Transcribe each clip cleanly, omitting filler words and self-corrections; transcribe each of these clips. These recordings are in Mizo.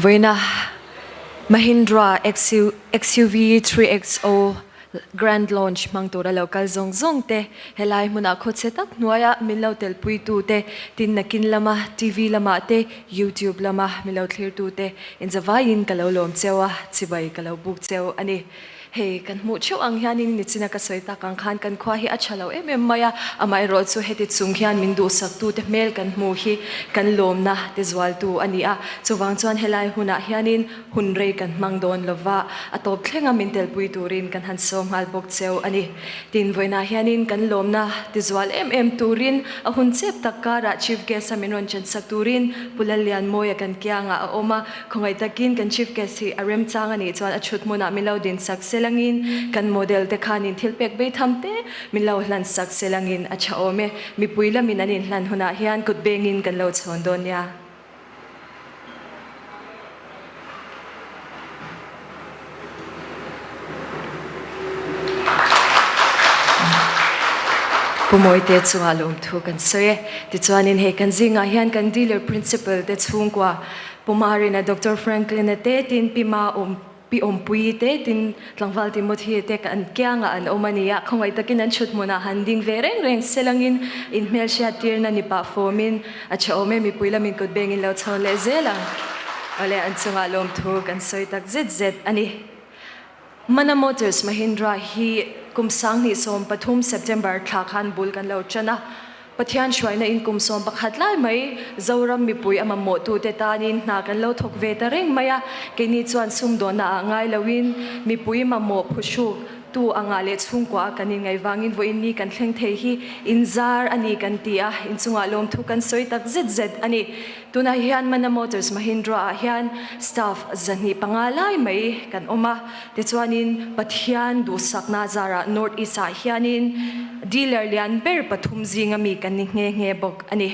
Vawiina Mahindra XUV 3XO Grand Launch hmang tura lo kal zawng zawng te, helai hmunah khawchhe tak hnuaia min lo telpuitu te, tin nakin lama TV lamah te, YouTube lama min lo thlirtu te inzavaiin ka lo lawm cheu a, chibai ka lo buk cheu a ni. Hei, kan hmuh theuh ang hianin nichina ka sawi tak ang khan kan khua hi a tha lo em em mai a, amaherawh chu heti chung hian min duhsaktute hmel kan hmuh hi kan lawmna te zualtu a ni a. Chuvang chuan helai hunah hianin hun rei kan hmang dawn lova, a tawp thlenga min telpui turin kan han sawm nghal bawk cheu a ni. Tin, vawiinah hianin kan lawmna ti zual em em turin a hun chep tak karah Chief Guest a min rawn chansak turin Pu Lallianmawia kan kiangah a awm a. Khawngaih takin kan Chief Guest hi a remchang a nih chuan a chhut hmunah min lo din sak se langin kan model te khanin thil pek bei tham te min lo hlan sak se langin a tha awm e. Mipui lamin an inhlan hunah hian kut bengin kan lo chhawn dawn nia. Pu Mawite chungah lawmthu kan sawi e. Tichuanin hei kan zingah hian kan dealer principal te chhungkua Pu Marina, Doctor Franklin-a te tin Pi Ma awm Pi Awmpuii te tin Tlangval Timothy te an kiangah an awm a ni a, khawngaih takin an chhut hmunah han ding ve reng reng selangin in hmelhriat tirna ni pah fawmin a tha awm e, mipui lamin kut bengin lo chho leh zel ang. Awle, an chungah lawmthu kan sawi tak zet zet a ni. Mana Motors Mahindra hi kum 2013 September thla khan bul kan lo tan a, Pathian hruaina in kum 11 lai mai Zoram mipui a mamawhtute tanin hna kan lo thawk ve ta reng mai a, keini chuan sumdawnna ah ngai loin mipui mamawh phuhruk tu angah leh chhungkua a kan inngaih vangin vawiin ni kan thleng thei hi inzar a ni kan ti a, inchungah lawmthu kan sawi tak zet zet a ni. Tunah hian Mana Motors Mahindra ah hian staff 205 lai mai kan awm a, tichuanin Pathian duhsakna zarah North East ah hianin dealer lian ber pathum zinga mi kan ni nghe nghe bawk a ni.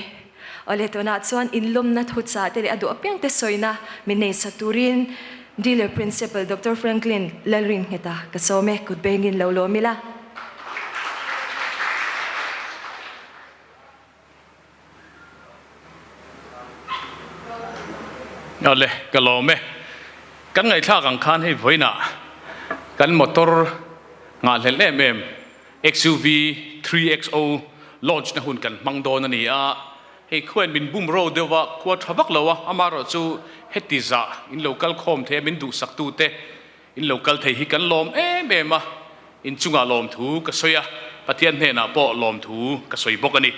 Awle tunah chuan inlawmna thuchah te leh a duh apiang te sawina min nei sak turin Dealer Principal Doctor Franklin Lalringheta ka sawm e, kut bengin lo lawm ila. Awle, ka lawm e. Kan ngaihthlak ang khan hei vawiinah kan motor nghahhlelh em em XUV 3XO launch na hun kan hmang dawn a ni a. Hei khuain min bum ro deuh a, khua tha vak lo a, amaherawh chu heti zah in lo kal khawm thei a, min duhsak tute In lo kal thei hi kan lawm em em a, in chungah lawmthu ka sawi a, Pathian hnenah pawh lawmthu ka sawi bawk a ni.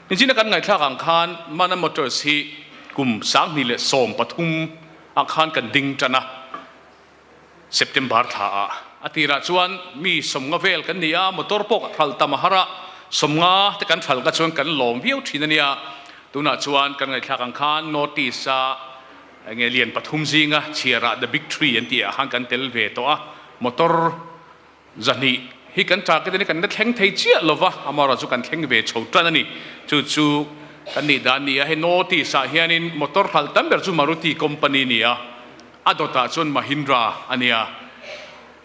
Nichina kan ngaihthlak ang khan Mana Motors hi kum 2013 ah khan kan ding tan a, September thla ah. A tirah chuan mi 50 vel kan ni a, motor pawh ka hralh tam a har a, 50 te kan hralh ka chuan kan lawm viau thin a nia. Tunah chuan kan ngaihthlak ang khan North East a Enge lian pathum zinga chhiarah the big three an tih ah khan kan tel ve tawh a, motor 200 hi kan target a ni, kan la thleng thei chiah lova, amaherawhchu chu kan thleng ve chho tan a ni. Chu chu kan nih dan a ni a, hei notice ah hianin motor hralh tam ber chu Maruti company a ni a, a dawtah chuan Mahindra a ni a.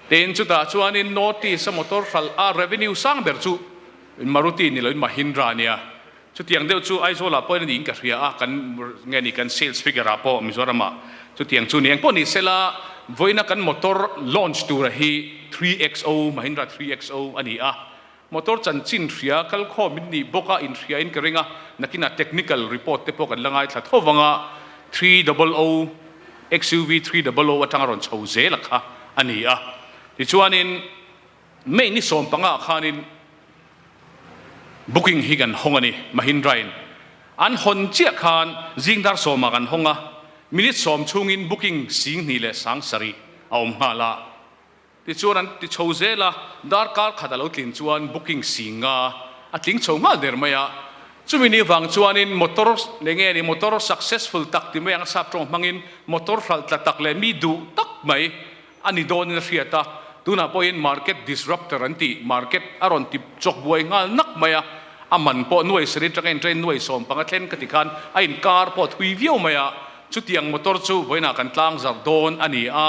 Tin, chutah chuanin notice a motor hralh a revenue sang ber chu Maruti ni loin Mahindra a ni a. Chutiang deuh chu Aizawlah pawhin a niin ka hria a, kan nge ni kan sales figure ah pawh Mizoramah chutiang chu ni. Engpawh ni sela, vawiina kan motor launch tura hi 3XO, Mahindra 3XO a ni a. Motor chanchin hria kal khawm in nih bawk a, inhria in ka ring a, nakinah technical report te pawh kan la ngaithla tho vang a, 300, XUV 300 atanga rawn chho zel a kha a ni a. Tichuanin May ni 15 ah khanin booking hi kan hawng a ni, Mahindra in an hawn chiah khan zing dar 10 ah kan hawng a, minute 10 chhungin booking 2700 a awm nghal a, tichuan an ti chho zel a, darkar khat a lo tlin chuan booking 50 a tling chho nghal der mai a, chumi ni vang chuanin motor leh nge ni motor successful tak ti mai ang sap tawng hmangin motor hralh tla tak leh mi duh tak mai a ni dawnin a hriat a, tunah pawhin market disruptor an tih market a rawn ti chawk buai nghal nak mai a, a man pawh nuai sarih atanga in train nuai 15 thlen ka ti khan a inkar pawh a thui viau mai a, chutiang motor chu vawiinah kan tlang zarh dawn a ni a,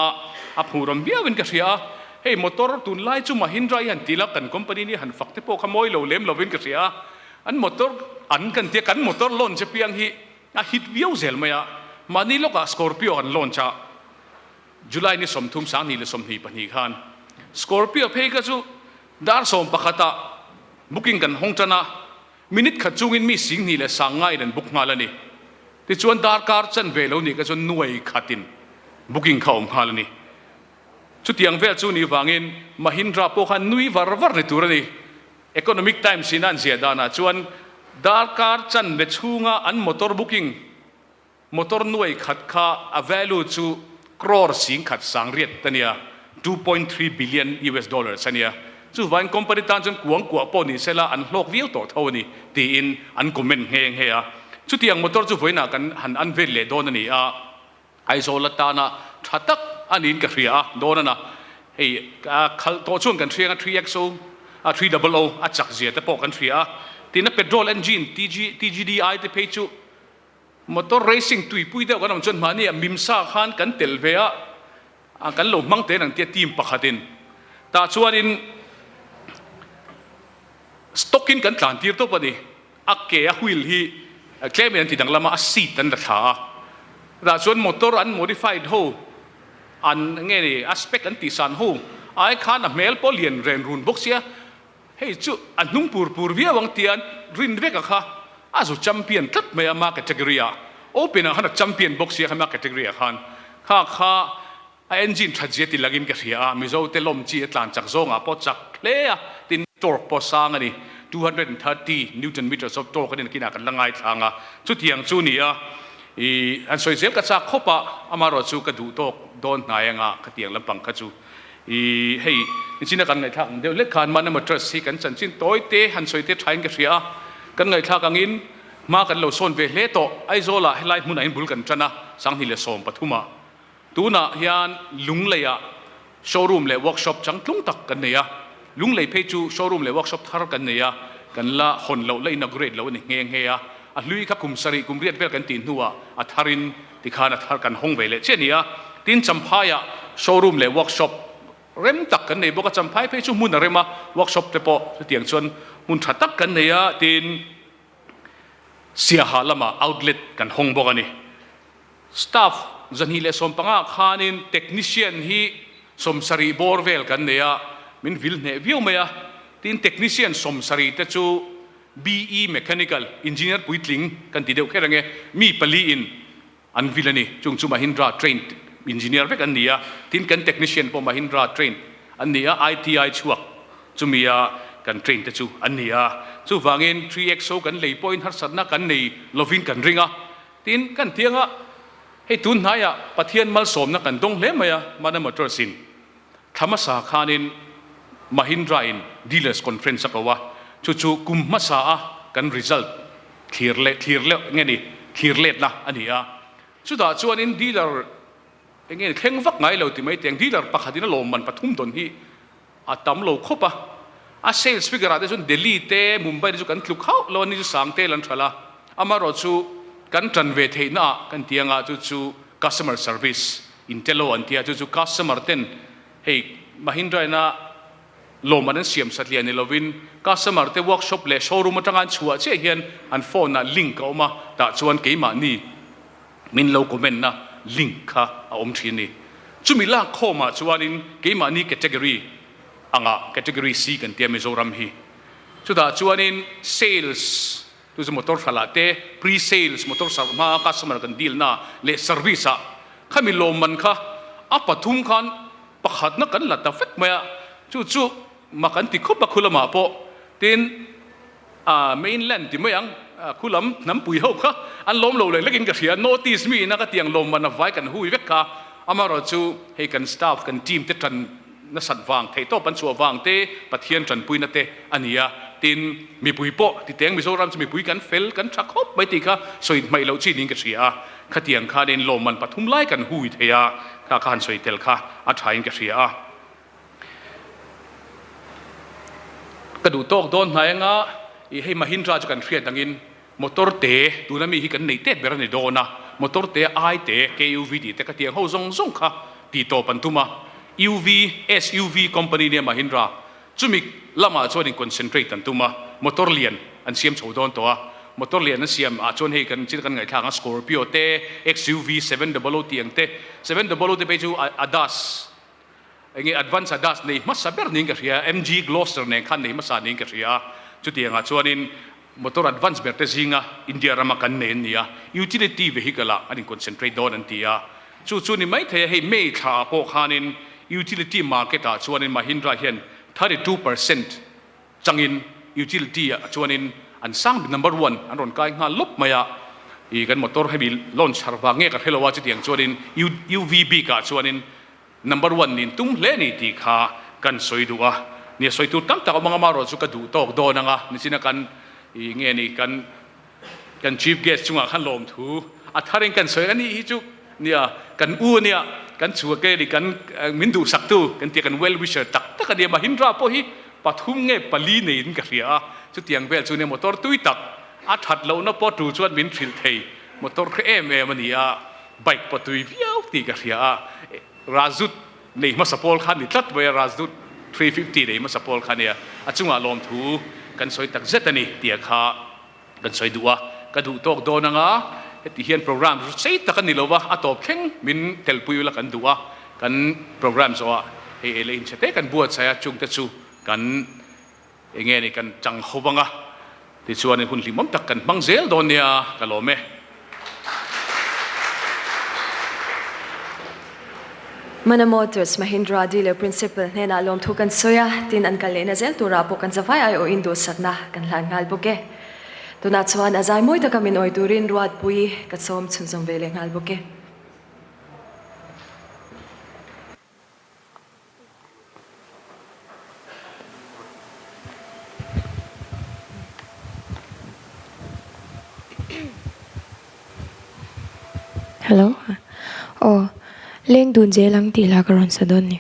a phurawm viauin ka hria a, hei motor tunlai chu Mahindra hi han ti la kan company ni han fak te pawh kha mawi lo lem lovin ka hria a, an motor an kan tia kan motor launch apiang hi a hit viau zel mai a. Mahni lawkah Scorpio an launch a, July ni 30 2022 khan. Scorpio phei kha chu dar 11 ah booking kan hawng tan a, minute khat chungin mi 2000 leh 9000 in an book nghal a ni. Tichuan darkar chanve lo nih kha chuan nuai khatin booking kha a awm nghal a ni. Chutiang vel chu nih vangin Mahindra pawh khan nui var var ni tur a ni. Economic Times in a an ziah danah chuan darkar chanve chhunga an motor booking motor nuai khat kha a value chu crore 10,000 sangriat a nia, 2.3 billion US dollars a nia. Chuvangin company tan chuan kuang kuah pawh ni sela an hlawk viau tawh tho a ni tiin an comment nghe nghe a. Chutiang motor chu vawiinah kan han unveil leh dawn a ni a. Aizawl atana tha tak a niin ka hria a, dawn a na. Hei khalh tawh chuan kan hria ang a, 3XO, 300 a chak zia te pawh kan hria a. Tin a petrol engine TG, TGDI te phei chu motor racing tuipui deuh kan awm chuan mahni ah mimsa khan kan tel ve a, kan lo hmang te nang tia team pakhatin tah chuanin stock in kan tlan tir tawp a ni. A ke a wheel hi tlem in an ti danglam a, a seat an la thla a, tah chuan motor an modified ho an nge ni a spec an tih san ho ai khan a hmel pawh lian ren run bawk sia, hei chu a hnung pur pur viau ang tia rin vek a kha a zu champion tlat mai a ma category ah open ah khan a champion bawk sia kha ma category ah khan kha kha A engine that zia ti langin ka hria a, Mizo te lawm chi a tlan chak zawngah pawh chak hle a, tin torque pawh sang a ni, 230 newton meters of torque a ni nakinah kan la ngaithlang a, chutiang chu ni a, i han sawi zel ka chak khawp a, amaherawh chu ka duh tawk dawn hnai anga khatiang lampang kha chu i hei nichina kan ngaihthlak ang deuh hlek khan Mana Motors hi kan chanchin tawi te han sawi te thain ka hria a, kan ngaihthlak angin hma kan lo sawn ve hle tawh, Aizawlah helai hmunah hian bul kan tan a, 2013 ah. Tunah hian Lungleiah showroom leh workshop changtlung tak kan nei a, Lunglei phei chu showroom leh workshop thar kan nei a, kan la hawn loh la inaugurate loh a ni nghe nghe a, a hlui kha kum sarih kum riat vel kan tih hnuah a tharin tikhan a thar kan hawng ve leh chiah a ni a, tin Champhaiah showroom leh workshop rem tak kan nei bawk a, Champhai phei chu hmun a rem a, workshop te pawh chutiang chuan hmun tha tak kan nei a, tin Siaha lamah outlet kan hawng bawk a ni. Staff 215 khanin technician hi 70 bawr vel kan nei a, min vil hneh viau mai a. Tin, technician 70 te chu BE Mechanical Engineer puitling kan ti deuh kher ange, mi pali in an vil a ni. Chung chu Mahindra trained engineer vek an ni a, tin kan technician pawh Mahindra trained an ni a, ITI chhuak chumi a kan train te chu an ni a. Chuvangin 3XO kan lei pawhin harsatna kan nei lovin kan ring a. Tin, kan ti anga, hei tun hnaiah Pathian malsawmna kan dawng hle mai a, Mana Motors in thla hmasa khanin Mahindra in Dealers Conference a ko a, chu chu kum hmasa a kan result thlir leh thlir leh nge ni thlir letna a ni a, chutah chuanin dealer eng nge ni thleng vak ngai lo ti mai teng dealer pakhatin a lawmman pathum dawn hi A tam lo khawp a. A sales figure ah te chuan Delhi te, Mumbai te chu kan tluk hauh lo a, ni chu sang tel an thalh a. Amaherawhchu kan tan ve theihna ah kan ti anga chu chu customer service Intello an ti a, chu chu customer ten hei Mahindra ina lawmman an siam satliah ni lovin customer te workshop leh showroom atanga an chhuah chiah hian an phone ah link a awm a, tah chuan keimahni Min lo comment na link kha a awm thin ni. Chumi lak khawmah chuanin keimahni category angah category C kan tia Mizoram hi. Chutah chuanin sales tu chu motor hralah te pre sales motor sarh hmaa customer kan deal na leh service ah khami lawmman kha a pathum khan pakhatna kan la ta vek mai a. Chu chu mak an ti khawp a khulamah pawh tin A mainland ti mai ang, khu lam hnampui ho kha an lawm lo leh lekin ka hria, notice mi ina ka tiang lawm man a vai kan hui vek kha, amaherawh chu hei kan staff kan team te tan nasat vang theih tawp an chhuah vang te Pathian tanpuina te a ni a, tin mipui pawh titeng Mizoram chu mipui kan fel kan tha khawp mai tih kha sawi hmaih loh chi niin ka hria a, khatiang khanin lawmman pathum lai kan hui thei a, kha kha han sawi tel kha a thain ka hria a. Ka duh tawk dawn hnai anga ih hei Mahindra chu kan hriat angin motor te tuna mi hi kan nei tet ber a ni dawn a, motor te ai te KUV tih te ka tiang ho zawng zawng kha tih tawp an tum a, UV, SUV company nia Mahindra chumi lamah chuan in concentrate an tum a, motor lian an siam chho dawn tawh a. Motor lian an siam ah chuan hei kan chin kan ngaihthlak ang Scorpio te, XUV 700 tih ang te, 700 te phei chu ADAS enge Advance ADAS nei hmasa ber niin ka hria, MG Gloster nen khan nei hmasa niin ka hria a, chutiang ah chuanin motor advance ber te zinga India rama kan nei an ni a, utility vehicle ah an in concentrate dawn an ti a, chu chu ni maithei a hei May thla ah pawh khanin utility market ah chuanin Mahindra hian 32% changin utility ah chuanin an sang number one an rawn kai nghal lawp mai a, ih kan motor hemi launch har vang nge ka hre lo a chutiang chuanin UV bik ah chuanin number one nin tum hle a ni tih kha kan sawi duh a, nia sawi tur tam tak awm ang amaherawh chu ka duh tawk dawn ang a nichina kan ih nge ni kan Kan chief guest chungah khan lawmthu a tharin kan sawi a nih hi chu nia kan u ania kan chhua ke ni kan min duhsaktu kan tia kan well wisher tak tak a nia Mahindra pawh hi pathum nge pali neiin ka hria a chutiang vel chu nia motor tui tak a that lohna pawh tu chuan min hrilh thei motor hre em em a ni a bike pawh tui viau tih ka hria a Rajut nei hmasa pawl kha ni tlat mai a Rajut 350 nei hmasa pawl kha nia a chungah lawmthu kan sawi tak zet a ni tia kha Kan sawi duh a, ka duh tawk dawn anga heti hian program chu sei tak a ni lo va, a tawp thleng min telpui ula kan duh a, kan program zawhah hei ei leh inchhe te kan buatsaih a, chungte chu kan eng nge ni kan chang ho vang a, tichuan hun hlimawm tak kan hmang zel dawn nia ka lawm e. Mana Motors Mahindra dealer principal hnenah lawmthu kan sawi a, tin an kal lehna zel turah pawh kan zavai aiawh induhsakna kan hlan nghal bawk e. Tunah chuan a zai mawi taka min awi turin Ruatpui ka sawm chhunzawm ve leh nghal bawk e. Hello aw leng dun zel ang tih lah ka rawn sa dawn ni.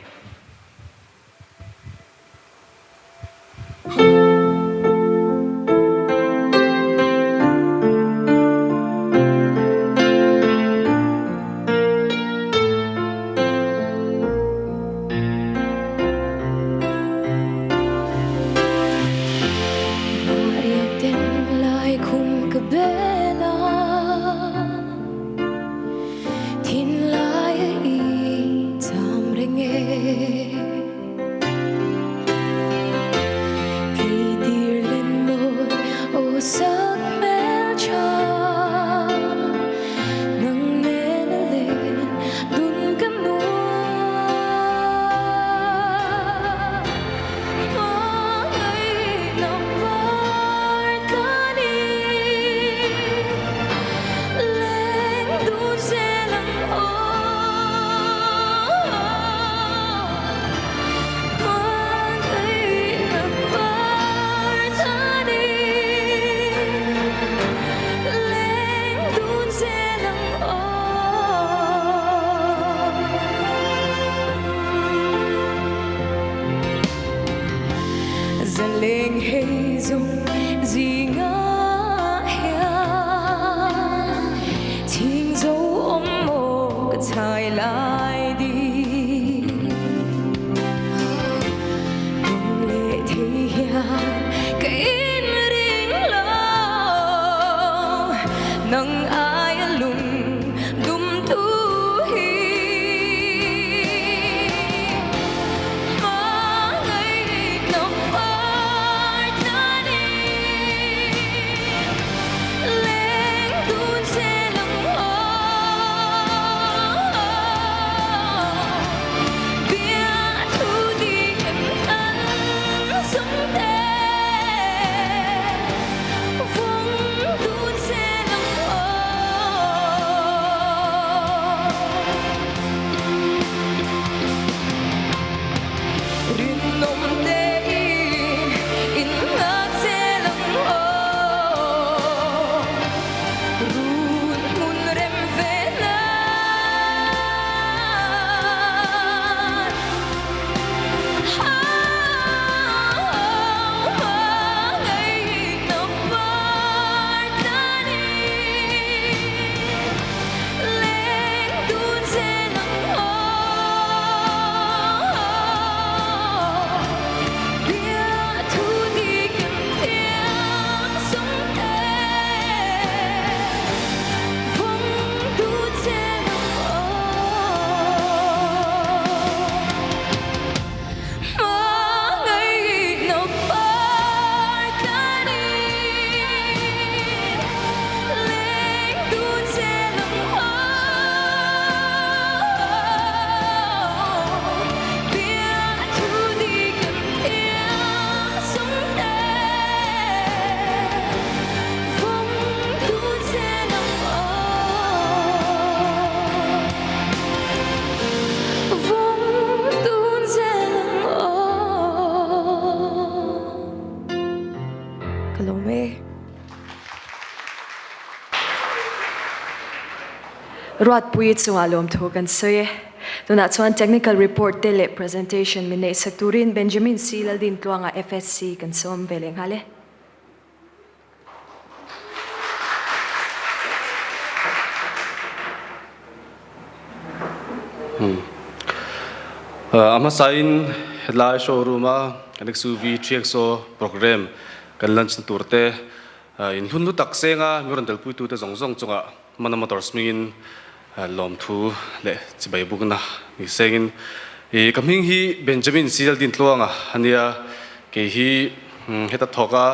Ruatpuii chungah lawmthu kan sawi e. Tunah chuan Technical Report te leh Presentation min neihsak turin Benjamin C. Laldintluanga FSC kan sawm ve leh nghal e. A hmasain hetlai showroom a kan XUV 3XO program kan launch na tur te in hlun lu tak senga mi rawn telpuitu te zawng zawng chungah Mana Motors hmingin lawmthu leh chibai bukna ni sengin i ka hming hi Benjamin Sildin Tluanga a nia, kei hi heta thawk a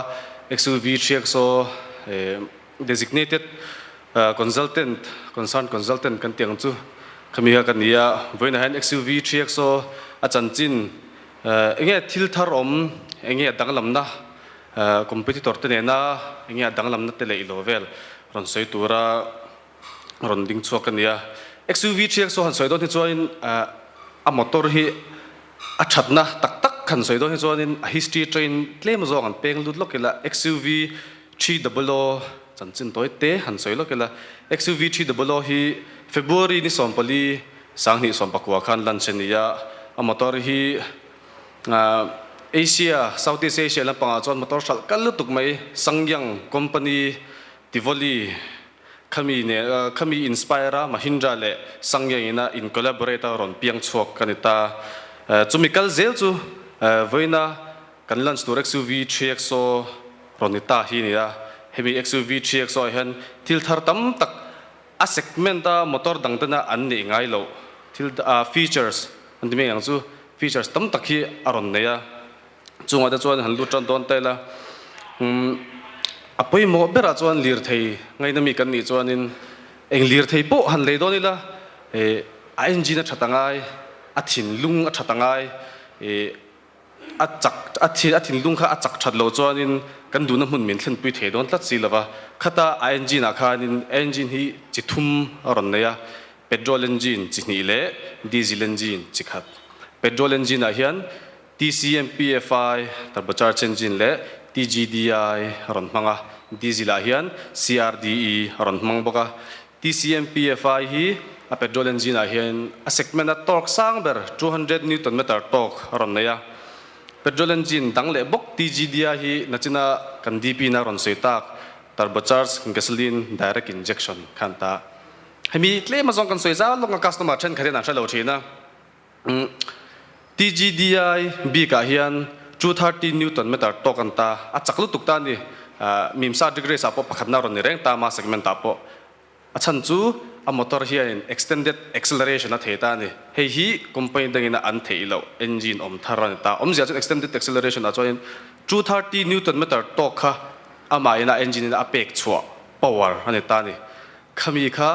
XUV 3XO designated consultant, concern consultant kan tih ang chu khami kha ka ni a, vawiinah hian XUV 3XO a chanchin enge thil thar awm, enge a danglamna Competitor te nena enge a danglamna te leh ilo vel rawn sawi tura rawn ding chhuak a ni a. XUV thiak saw han sawi dawn hi chuanin a motor hi a thatna tak tak han sawi dawn hi chuanin a history train tlem zawng an peng lut lawk ila XUV 300 chanchin tawi te han sawi lawk ila XUV 300 hi February ni 14 2019 khan launch a ni a, a motor hi Asia, Southeast Asia lampangah chuan motor hralh kal lutuk mai Sangyang company Tivoli khami nen khami inspire a Mahindra leh Sangyang ina in collaborate a rawn piang chhuak a ni ta. Chumi kal zel chu vawiina kan launch tur XUV 3XO rawn ni ta hi a ni a. Hemi XUV 3XO ah hian thil thar tam tak a segment a motor dang tena an neih ngai loh thil features an ti mai ang chu. Features tam tak hi a rawn nei a, chungah te chuan han lut tan dawn ta ila, umm a pawimawh berah chuan lirthei ngaina mi kan nih chuanin eng lirthei pawh han lei dawn ila eh a engine a that angai, a thinlung a that angai, eh a chak a thin a thinlung kha a chak that loh chuanin kan duhna hmun min thlenpui thei dawn tlat si lova, khata a engine ah khanin engine hi chi thum a rawn nei a. Petrol engine chi hnih leh diesel engine chi khat. Petrol engine ah hian TCM PFI, turbocharged engine, leh TGDI a rawn hmang a, diesel ah hian CRDE a rawn hmang bawk a. TCM PFI hi a petrol engine ah hian a segment a torque sang ber 200 newton meter torque a rawn nei a. Petrol engine dang leh bawk TGDI hi nachina kan DP in a rawn sawi tak turbocharged gasoline direct injection khan ta. Hemi tlem azawng kan sawi zau lawk a customer thenkhat hian an hre lo thin a. TGDI bik ah hian 230 newton meter tawk an ta, a chak lutuk ta a ni. Mimsa drag race ah pawh pakhatna rawn ni reng ta ma segment ah pawh. A chhan chu a motor hianin extended acceleration a thei ta a ni. Hei hi company dangin a an theih loh engine awm thar a ni ta. Awmzia chuan extended acceleration ah chuanin 230 newton meter tawk kha amahin a engine in a pek chhuah power a ni ta a ni. Khami kha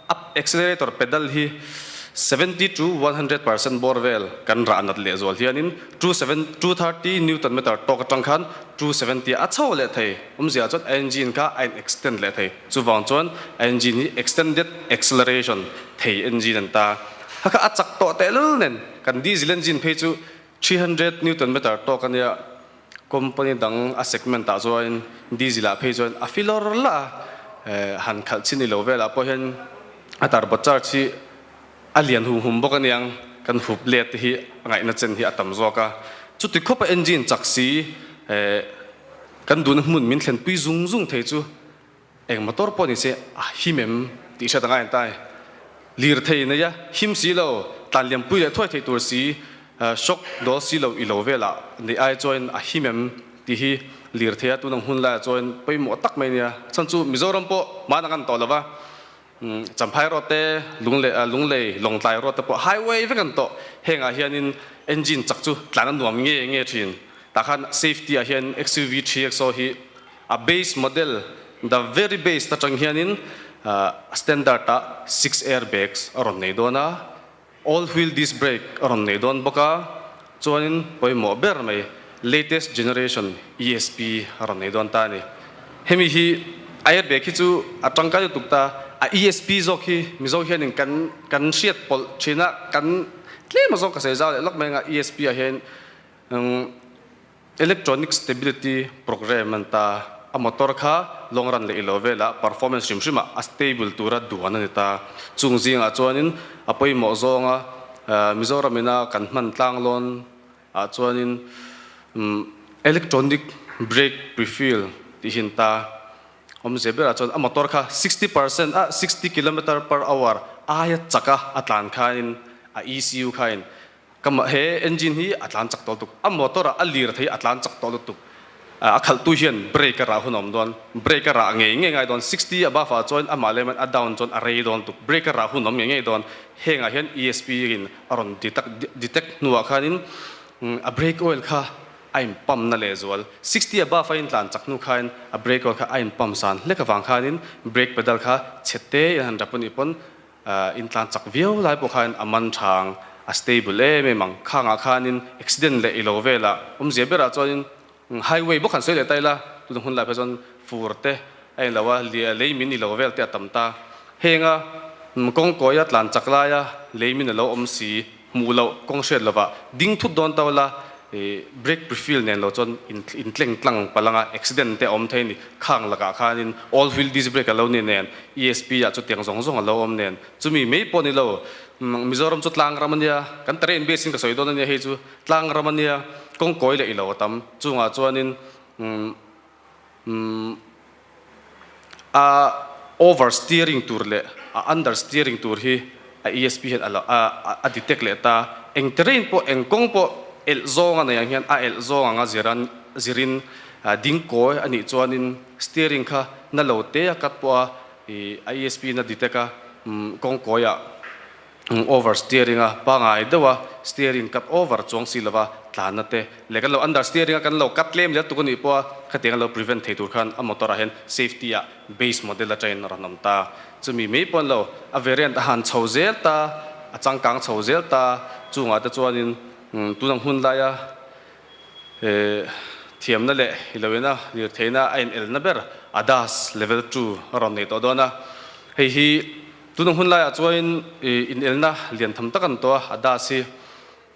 up accelerator pedal hi 70 to 100% bawr vel kan rah nat leh zual hianin 230 newton meter tawk atang khan 270 a chho leh thei. Awmzia chuan a engine kha a in extend leh thei. Chuvang chuan a engine hi extended acceleration thei engine an ta. Kha kha a chak tawh tehlul nen kan diesel engine phei chu 300 newton meter tawk a nia. Company dang a segment ah chuan diesel ah phei chuan a filawr la a, han khalh chin ilo velah pawh hian a turbo charge hi a lian hum hum bawk aniang, kan hup let te hi a ngaihna chen hi a tam zawk a. Chuti khawpa engine chak si kan duhna hmun min thlenpui zung zung thei chu Eng motor pawh ni se a him em tih hriat a ngai an ta. Lirthei nei a him si lo, tlan liampui leh thuai theih tur si, shock dawl si lo i lo velah neih ai chuan a him em tih hi lirthei a tun ang hun laiah chuan pawimawh tak mai a nia. Chhan chu Mizoram pawh hmaan ang an tawh lo va, Champhai road te, Lunglei, Lawngtlai road te pawh highway vek an tawh. Hengah hianin engine chak chu tlan a nuam nge nge thin. Tah khan safety ah hian XUV 3XO hi A base model, the very base atang hianin a standard ah six air bags a rawn nei dawn a, all wheel disc brake a rawn nei dawn bawk a, chuanin pawimawh ber mai latest generation ESP a rawn nei dawn ta a ni. Hemi hi air bag hi chu a tangkai lutuk ta, a ESP zawk hi Mizo hianin kan kan hriat pawlh thin a, kan tlem azawng ka sawi zau leh lawk mai anga ESP ah hian Electronic Stability Program an ta. A motor kha long run leh ilo velah performance hrim hrimah a stable tura duan a ni ta. Chung zingah chuanin a pawimawh zawnga Mizoram ina kan hman tlanglawn ah chuanin electronic brake prefill tih hi an ta. Awmzia berah chuan a motor kha 60% a 60 kilometer per hour aia chaka a tlan khanin a ECU khain Ka he engine hi a tlan chak tawh lutuk, a motor ah a lir thei a tlan chak tawh lutuk, a khalhtu hian brake a rah hun a awm dawn, brake a rah ngei ngei ngai dawn, 60 above ah chuan amah lem a down chuan a rei dawn lutuk, brake a rah hun a awm ngei ngei dawn, hengah hian ESP in a rawn detect hnuah khanin a brake oil kha a in pump na lehzual, 60 above a in tlan chak hnu khain a brake oil kha a in pump san hlek avang khanin brake pedal kha chhe te in han rap anih pawn Intlan chak viau lai pawh khan a man thang, a stable em em ang. Khangah khanin accident leh ilo velah awmzia berah chuanin highway bawk han sawi leh ta ila, tuna hun lai phei chuan fur te a inlo a, lei min ilo vel te a tam ta. Henga kawngkawia tlan chak laia lei min alo awm si hmuh loh kawng hriat lovah ding thut dawn ta ula, brake prefill nen lo chuan intleng tlang palh anga accident te a awm thei a ni. Khang lakah khanin all wheel disc brake a lo ni nen, ESP ah chutiang zawng zawng a lo awm nen. Chumi mai pawh ni lo, Mizoram chu tlang ram a nia, kan terrain base in ka sawi dawn a nia hei chu tlang ram a nia, kawngkawi leh ilo a tam. Chungah chuanin A over steering tur leh a under steering tur hi a ESP hian a lo a detect leh ta. Eng terrain pawh eng kawng pawh elh zawng a nei ang hian a elh zawng anga ziran zirin ding kawi a nih chuanin steering kha na lo te a cut pawh a ih a ESP in a detect a kawng kawiah over steering a pangai deuh a steering cut over chuang si lova tlanna te leh kan lo under steering a kan lo cut tlem zel tuk a nih pawh a khatiang a lo prevent thei tur khan a motor ah hian safety ah base model atangin a rawn awm ta. Chumi mai pawh an lo a variant a han chho zel ta a changkang chho zel ta chungah te chuanin tunang hun laia thiamna leh iloina lirtheihna a inelna ber ADAS level 2 a rawn nei tawh dawn a hei hi Tuna hun laiah chuanin inelna lian tham tak an tawh a, ADAS hi.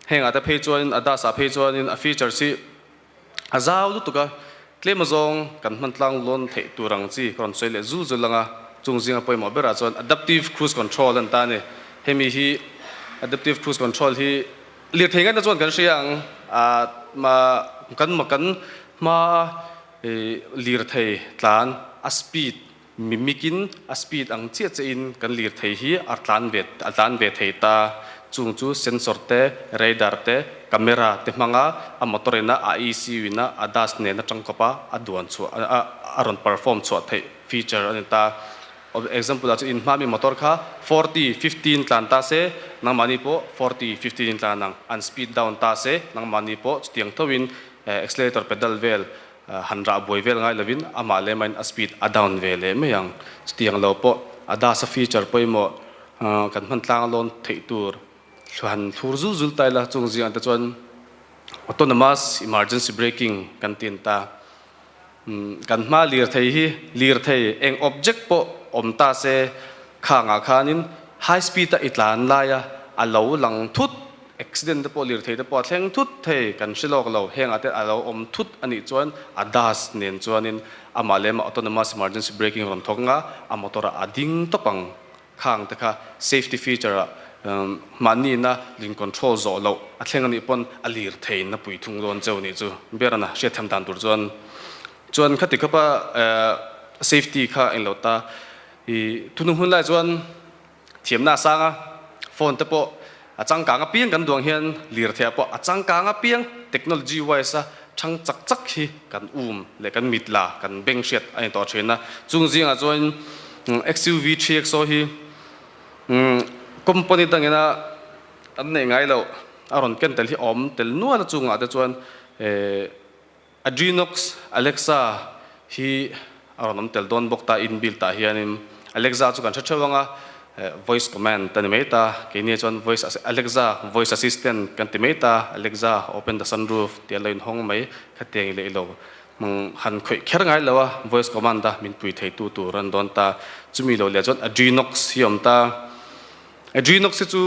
Hengah te phei chuanin ADAS ah phei chuanin a features hi a zau lutuk a, tlem azawng kan hman tlang lawn theih tur ang chi ka rawn sawi leh zul zul ang a, chung zinga pawimawh berah chuan adaptive cruise control an ta a ni. Hemi hi adaptive cruise control hi lirthei ngaihna chuan kan hria ang, kan kan hmaa lirthei tlan a speed Mimikin a speed ang chiah chiahin kan lirthei hi a tlan ve a tlan ve thei ta. Chung chu sensor te, radar te, camera te hmanga a motor ina a ECU ina a das nen atang kawpa a duan chhuah a a rawn perform chhuah theih feature a ni ta. Example ah chuan in hma mi motor kha 40, 15 tlan ta se nangmahni pawh 40, 15 in tlan ang. An speed down ta se nangmahni pawh chutiang thoin accelerator pedal vel Han rah buai vel ngai lovin amah leh mahin a speed a down ve leh mai ang. Chutiang lo pawh a das a feature pawimawh kan hman tlang lawn theih tur han thlur zul zul ta ila chung zingah te chuan autonomous emergency braking kan ti an ta. Kan hma lirthei hi lirthei eng object pawh awm ta se khangah khanin high speed a i tlan laia a lo lang thut Accident te pawh lirthei te pawh a thleng thut thei, kan hre lawk lo, hengah te a lo awm thut a nih chuan a das nen chuanin amah leh amah autonomous emergency braking rawn thawk anga a motor ah a ding tawp ang khang te kha safety feature ah mahni na lin control zawh loh a thleng a nih pawn a lirthei na pui thung dawn cheu nih chu berana hriatthiam dan tur chuan chuan khati khawpa safety kha englo ta i thunung hun lai chuan Thiamna a sang a, phone te pawh a changkang apiang kan duang hian lirthei ah pawh a changkang apiang technology wise a thang chak chak hi kan um leh kan mit la kan beng hriat a ni tawh thin a. Chung zingah chuan XUV 3XO hi company dangina an neih ngai loh a rawn ken tel hi a awm tel nual a chungah te chuan Adrenox Alexa hi a rawn awm tel dawn bawk ta inbuilt ah hianin Alexa chu kan hre theuh ang a, voice command a ni mai ta, keini chuan voice Alexa voice assistant kan ti mai ta, Alexa open the sunroof tih a lo inhawng mai khatiang leh ilo han khawih kher ngai lo a, voice command a min pui thei tu tur an dawn ta, chumi lo leh chuan Adrenox hi a awm ta. Adrenox hi chu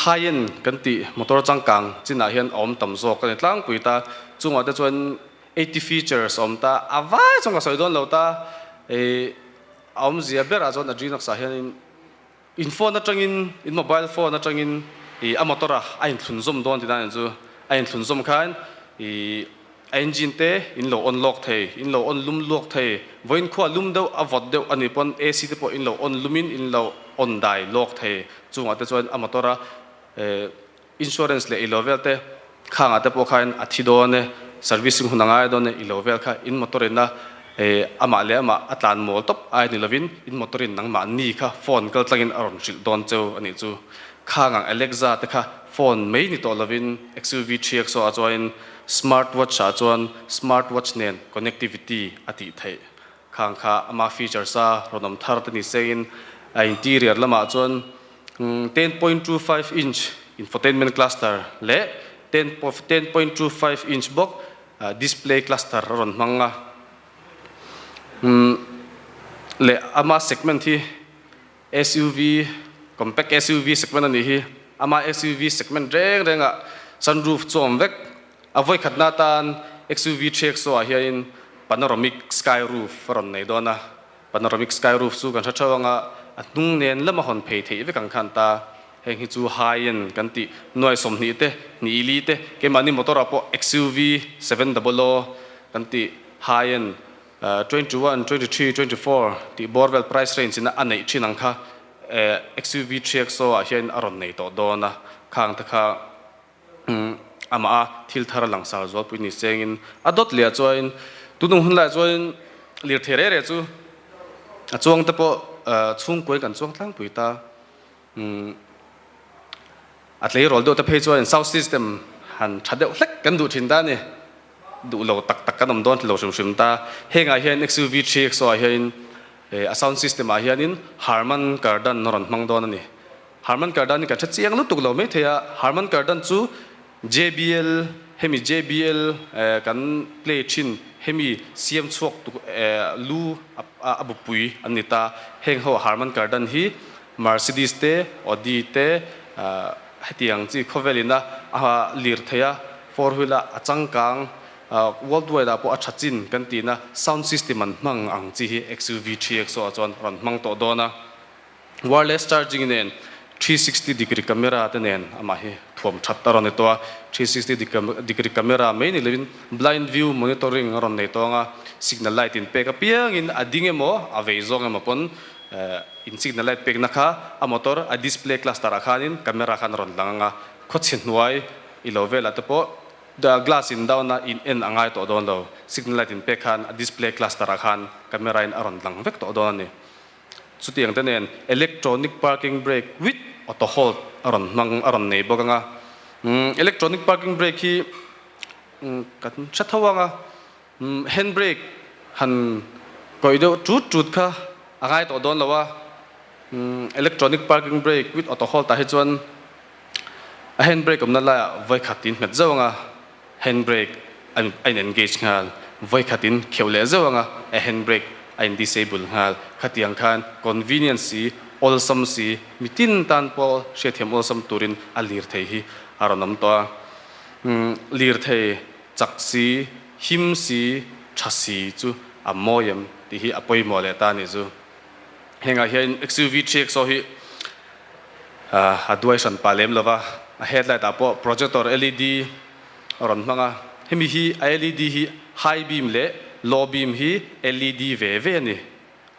high end kan tih motor changkang chinah hian a awm tam zawk a ni tlangpui ta, chungah te chuan 80 features awm ta, a vai chuan ka sawi dawn lo ta, ih a awmzia berah chuan Adrenox ah hianin in phone atangin, in mobile phone atangin ih a motor ah a inthlunzawm dawn tihna a ni chu. A inthlunzawm khan ih a engine te in lo on lawk thei, in lo on lum luak thei, vawiin khua lum deuh a vawt deuh a nih pawn AC te pawh in lo on lumin in lo on dai lawk thei. Chungah te chuan a motor a eh Insurance leh ilo vel te khangah te pawh khain a thi dawn e, servicing hun a ngai dawn e, ilo vel kha in motor in a amah leh amah a tlan mawl tawp ai ni lovin in motor in nangmah ni kha phone kal tlangin a rawn hrilh dawn cheu a nih chu. Khang ang Alexa te kha phone mai ni tawh lovin XUV 3XO ah chuanin smart watch ah chuan smart watch nen connectivity a tih theih. Khang kha ama features a rawn awm thar te ni sengin a interior lamah chuan 10.25 inch infotainment cluster leh 10.25 inch bawk display cluster a rawn hmang a. Leh ama segment hi SUV, compact SUV segment a nih hi. Ama SUV segment reng rengah sunroof chu a awm vek. A vawikhatna atan XUV 3XO ah hianin panoramic sky roof a rawn nei dawn a. Panoramic sky roof chu kan hre theuh anga a hnung nen lama hawn phei theih vek ang khan ta. Heng hi chu high end kan tih nuai 20 te, hnih li te, keimahni motor ah pawh XUV 700 kan tih high end 21, 23, 24 tih bawr vel price range in a neih thin ang kha XUV 3XO ah hian a rawn nei tawh dawn a, khang te kha Amah a thil thar a langsar zualpui ni sengin a dawt leh ah chuanin tunung hun laiah chuanin lirthei reh reh chu a chuang te pawh chhungkuain kan chuang tlangpui ta. A tleirawl deuh te phei chuanin sound system han tha deuh hlek kan duh thin ta a ni. Duh lo tak tak kan awm dawn lo hrim hrim ta. Hengah hian XUV 3XO ah hianin a sound system ah hianin Harman Kardon a rawn hmang dawn a ni. Harman Kardon hi kan hre chiang lutuk lo mai thei a, Harman Kardon chu JBL hemi JBL kan play thin hemi siam chhuak tuk lu a bupui an ni ta. Heng ho Harman Kardon hi Mercedes te, Audi te hetiang chi khawvel ina a lir thei a, four wheel a a changkang worldwide ah pawh a tha chin kan tihna sound system an hmang ang chi hi XUV 3XO ah chuan rawn hmang tawh dawn a. Wireless charging nen 360 degree camera te nen amah hi thuam that a rawn ni tawh a, 360 degree camera mai ni lovin blind view monitoring a rawn nei tawng a, signal light in pek apiangin a ding emaw a vei zawng emaw pawn in signal light pekna kha a motor a display cluster ah khanin camera khan a rawn lang ang a, khawchhe hnuai i lo velah te pawh glass in down a in en a ngai tawh dawn lo, signal light in pek khan a display cluster ah khan camera in a rawn lang vek tawh dawn a ni. Chutiang te nen electronic parking brake with auto hold a rawn hmang a rawn nei bawk ang a. Electronic parking brake hi kan hre tho ang a, hand brake han kawih deuh tut tut kha a ngai tawh dawn lo a. Electronic parking brake with auto hold ah hi chuan a hand brake awmna laiah vawikhat in hmet zauh ang a. Hand brake a in engage nghal, vawikhat in kheuh leh zeuh anga a hand brake a in disable nghal. Khatiang khan convenient si, awlsam si, mitin tan pawh hriatthiam awlsam turin a lirthei hi a rawn awm tawh a. Lirthei chak si, him si, tha si chu a mawi em tih hi a pawimawh leh ta a nih chu. Hengah hian XUV 3XO hi a duai hran pah lem lova, a headlight ah pawh projector LED a rawn hmang a, hemi hi a LED hi high beam leh low beam hi LED ve ve a ni.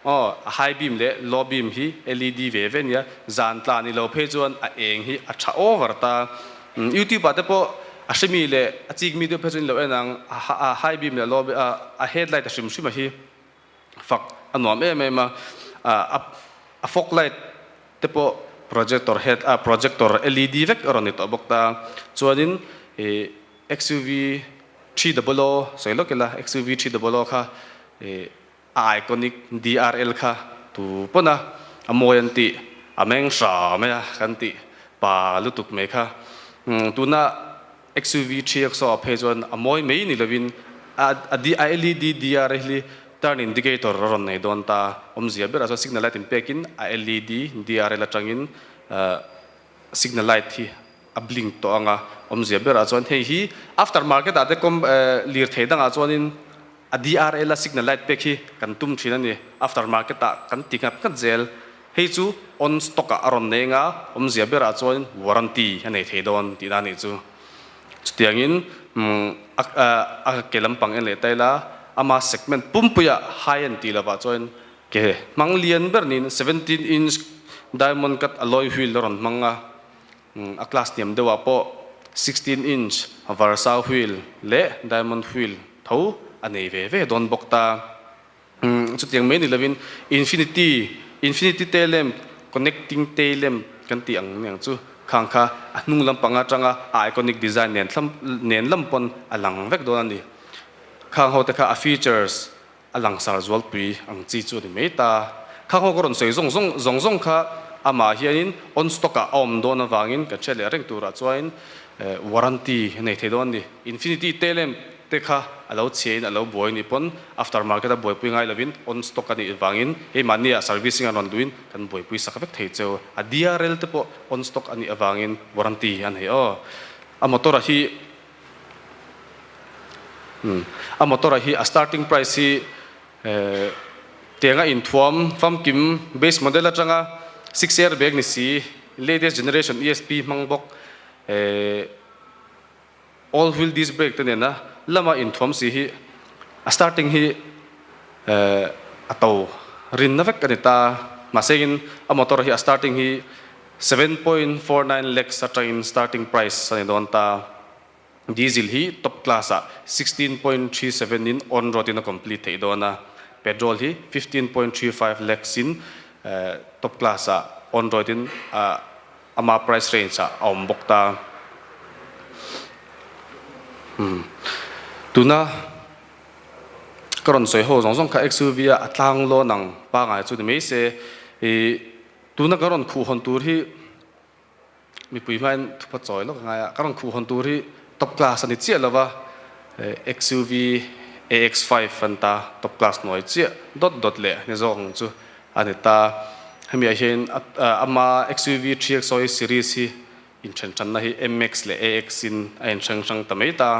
Aw, a high beam leh low beam hi LED ve ve a ni a, zan tla ni lo phei chuan a eng hi a tha over ta. YouTube ah te pawh a hrimi leh a chikmi deuh phei chuan in lo en ang, a high beam leh low beam a headlight a hrim hrim a hi. Fak a nuam em em a, a fog light te pawh projector head a projector led vek a rawn ni tawh bawk ta. Chuanin ih XUV 300 sawi lawk ila XUV 300 kha ih a iconic DRL kha tu pawn a a mawi an tih a meng hra mai a kan tih pa lutuk mai kha. Tuna XUV 3XO ah phei chuan a mawi mai ni lovin a a LED DRL hi turn indicator a rawn nei dawn ta. Awmzia berah chuan signal light in pekin a LED DRL atangin signal light hi a blink tawh ang a, awmzia berah chuan hei hi after market ah te com lirthei dangah chuanin a DRL a signal light pek hi kan tum thin a ni, after market ah kan ti nghat nghat zel, hei chu on stock ah a rawn nei anga awmzia berah chuan warranty a nei thei dawn tihna a nih chu. Chutiangin a ke lampang en leh ta ila ama segment pumpuiah high end tih lovah chuan Ke hmang lian ber niin 17 inch diamond cut alloy wheel a rawn hmang a, a class hniam deuhah pawh 16 inch Versa wheel leh diamond wheel tho a nei ve ve dawn bawk ta. Chutiang mai ni lovin infinity infinity tail lamp connecting tail lamp kan tih ang aniang chu khang kha a hnung lampang atanga a iconic design nen thlam nen lam pawn a lang vek dawn a ni. Khang ho te kha a features A langsar zualpui ang chi chu a ni mai ta. Kha ho ka rawn sawi zawng zawng zawng zawng kha amah hianin on stock ah a awm dawn avangin kan hriat leh reng turah chuanin warranty a nei thei dawn a ni. Infinity tail lamp te kha a lo chhiain a lo buai nih pawn after market a buaipui ngai lovin on stock a nih vangin keimahni ah servicing an rawn duhin kan buaipui sak vek thei cheu. A DRL te pawh on stock a nih avangin warranty a nei aw. A motor a hi A motor a hi a starting price hi tianga inthuam famkim base model atanga 6 air bag ni si latest generation ESP hmang bawk all wheel disc brake te nena lama inthuam si hi a starting hi a to rinna vek a ni ta. Mahsengin a motor hi a starting hi 7.49 lakhs atangin starting price a ni dawn ta. Diesel hi top class ah 16.37 in on road in a complete theih dawn a, petrol hi 15.35 lakhs in top class ah on road in ama price range ah a awm bawk ta. Tuna ka rawn sawi ho zawng zawng kha XUV a a tlang lawn ang pangai chu ni mai se i Tuna ka rawn khuh hawn tur hi mipui hmain thupa chawi lawk a ngai a, ka rawn khuh hawn tur hi top class a ni chiah lo va, XUV AX5 an ta top class hnuai chiah dawt dawt leh ni zawk ang chu a ni ta. Hemi ah hian ama XUV 3XO series hi inthen thanna hi MX leh AX in a inhreng hrang ta mai ta.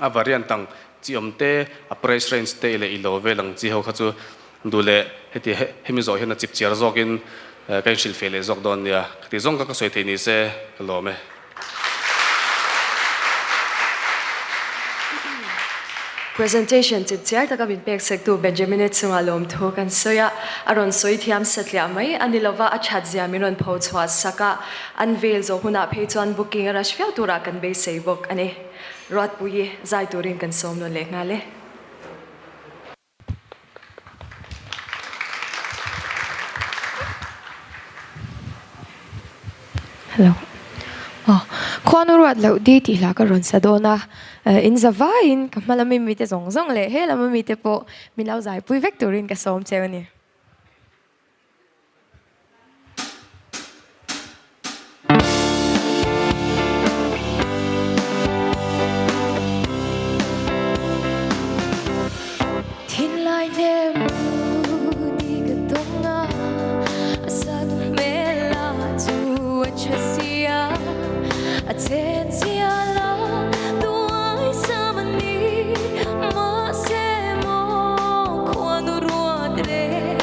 A variant ang chi awm te, a price range te i leh i lo vel ang chi ho kha chu duh leh heti hemi zawh hian a chip chiar zawkin ka inhrilh feh leh zawk dawn nia. Khati zawng kha ka sawi thei ni se ka lawm e. Presentation chip chiar taka min pek sektu Benjamine chunga lawmthu kan sawi a, a rawn sawi thiam satliah mai a ni lova a that zia min rawn pho chhuah sak a, an vel zawh hunah phei chuan booking a rush viau turah kan beisei bawk a ni. Ruatpuii zai turin kan sawm nawn leh nghal e. Hello. Aw, khuanu ruat loh di tih hla ka rawn sa dawn a, in za vaiin ka hma lama mite zawng zawng leh he lama mite pawh min lo zaipui vek turin ka sawm cheu a ni. Thinlai hnem ni ka tawng a, a sak hmel a chu a tha sia, a chen zia la tuai sam a ni, mahse maw khuanu ruat reng.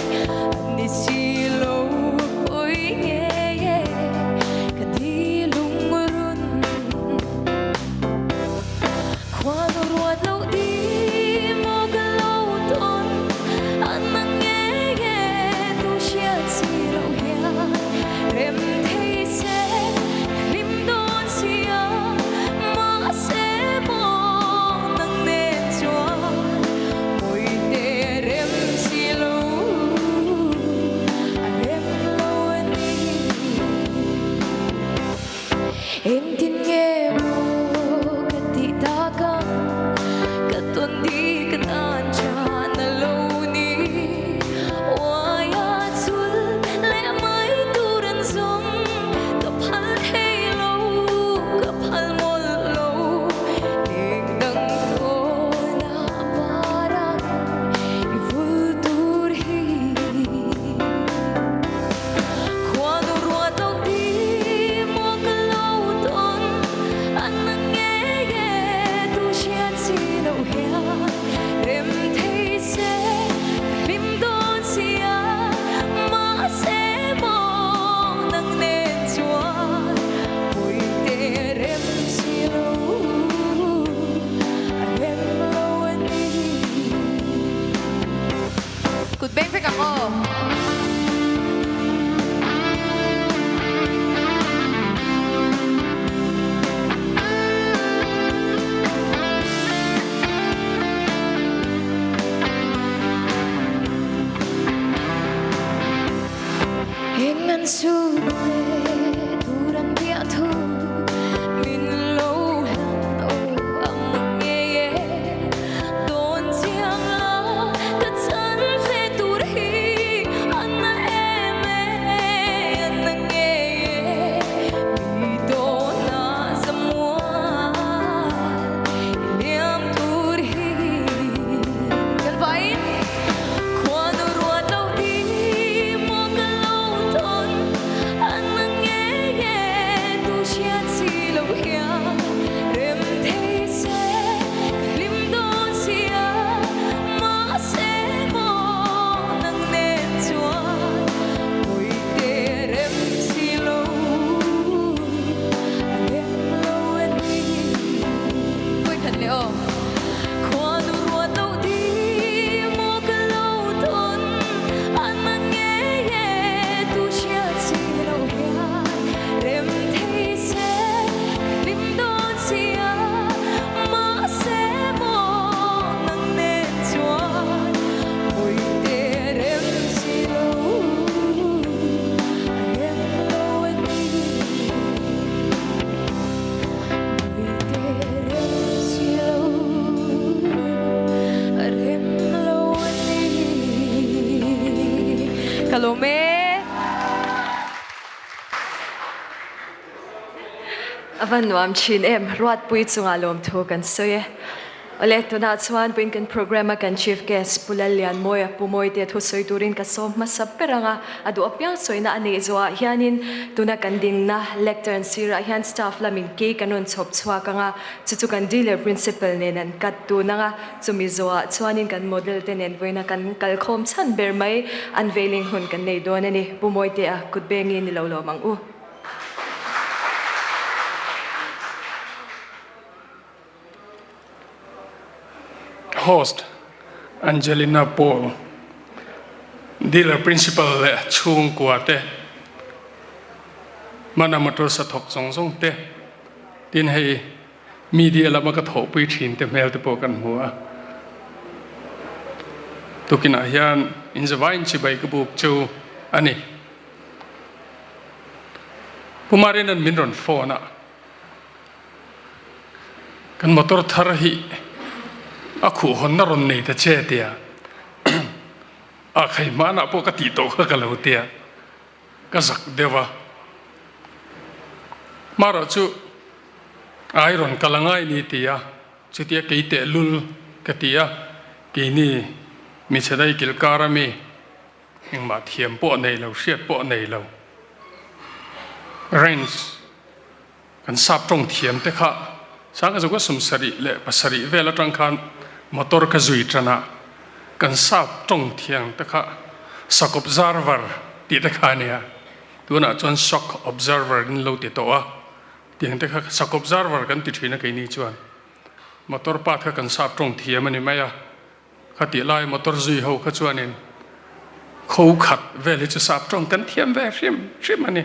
hian rem thei se ka hlim dawn sia mahse maw nang nen chuan pawite rem si lo a rem lo a ni. Kut beng vek ang aw. Eng an su le tur an biah thu min lo hlan aw ang ngei e. Dawn chiang la ka chan ve tur hi a na em e, a na ngei e. Mi dawn a zamual i liam tur hi. Kan vain khuanu ruat lo ti maw ka lo tawn a na ngei e, tu hriat si lo hian rem thei se ka hlim dawn sia mahse maw nang nen chuan pawite rem si lo a rem lo a ni. Pawi khat leh aw. Khuanu ruat loh di maw ka lo tawn a na ngei e tu hriat si lo hian rem thei se ka hlim dawn sia mahse maw nang nen chuan pawite rem si lo a rem lo a ni. Pawite rem si lo a rem lo a ni. Ka lawm e. A va nuam thin em, Ruatpui chungah lawmthu kan sawi e. Awle, tunah chuan puin kan programme a kan Chief Guest Pu Lallianmawia Pu Mawite thu sawi turin ka sawm hmasa ber ang a, a duh apiang sawina a neih zawhah hianin tuna kan dingna lectern sirah hian staff lamin kei kan rawn chhawp chhuak ang a, chu chu kan dealer principal nen an cut tun ang a, chumi zawhah chuanin kan model te nen vawiina kan kalkhawm chhan ber mai unveiling hun kan nei dawn a ni. Pu Mawitea kut bengin i lo lawm ang u. Host, Angelina Paul, Dealer Principal leh chhungkua te, Mana Motors a thawk zawng zawng te, tin hei media lama ka thawhpui thin te hmel te pawh kan hmu a. Tukinah hian inzavain chibai ka buk chu a ni. Pu Marianan min rawn phone a, kan motor thar hi a khuh hawnna rawn nei ta che tia a khai hmanah pawh ka tih tawh kha ka lo tia ka zak deuh a. Marawh chu ai rawn kal angai ni tia chutia kei tehlul ka ti a, keini michhedai kilkar ami Engmah thiam pawh nei lo, hriat pawh nei lo. Range kan sap tawng thiam te kha sanga zawka sawmsarih leh pasarih vel atang khan motor ka zui tan a, kan sap tawng thiam te kha shock observer tih te kha a nia. Tunah chuan shock observer in lo ti tawh a, tiang te kha shock observer kan ti thin a keini chuan. Motor part kha kan sap tawng thiam a ni mai a. Kha tih lai motor zui ho kha chuanin kho khat vel hi chu sap tawng kan thiam ve hrim hrim a ni.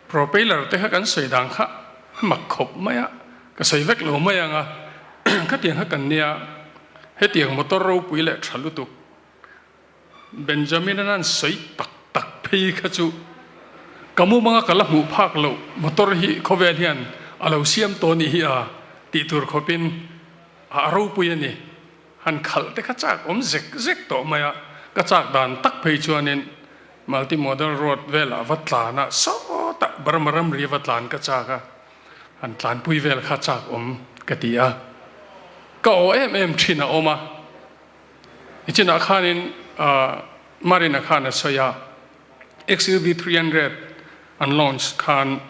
Propeller te kha kan sawi dan kha a mak khawp mai a, ka sawi vek lo mai ang a, khatiang kha kan nia, hetiang motor ropui leh tha lutuk Benjamin-a nan sawi tak tak phei kha chu ka mumanga ka la hmuh phak loh motor hi khawvel hian a lo siam tawh nih hi a tih tur khawpin A ropui a ni. Han khalh te kha chak awm zek zek tawh mai a, ka chak dan tak phei chuanin multi modal road velah va tlan a, sawtah Burma ramri va tlan ka chak a, han tlanpui vel kha chak awm ka ti a, ka aw em em thin a awm a. Nichinah khanin Marina khan a sawi a, XUV 300 an launch khan,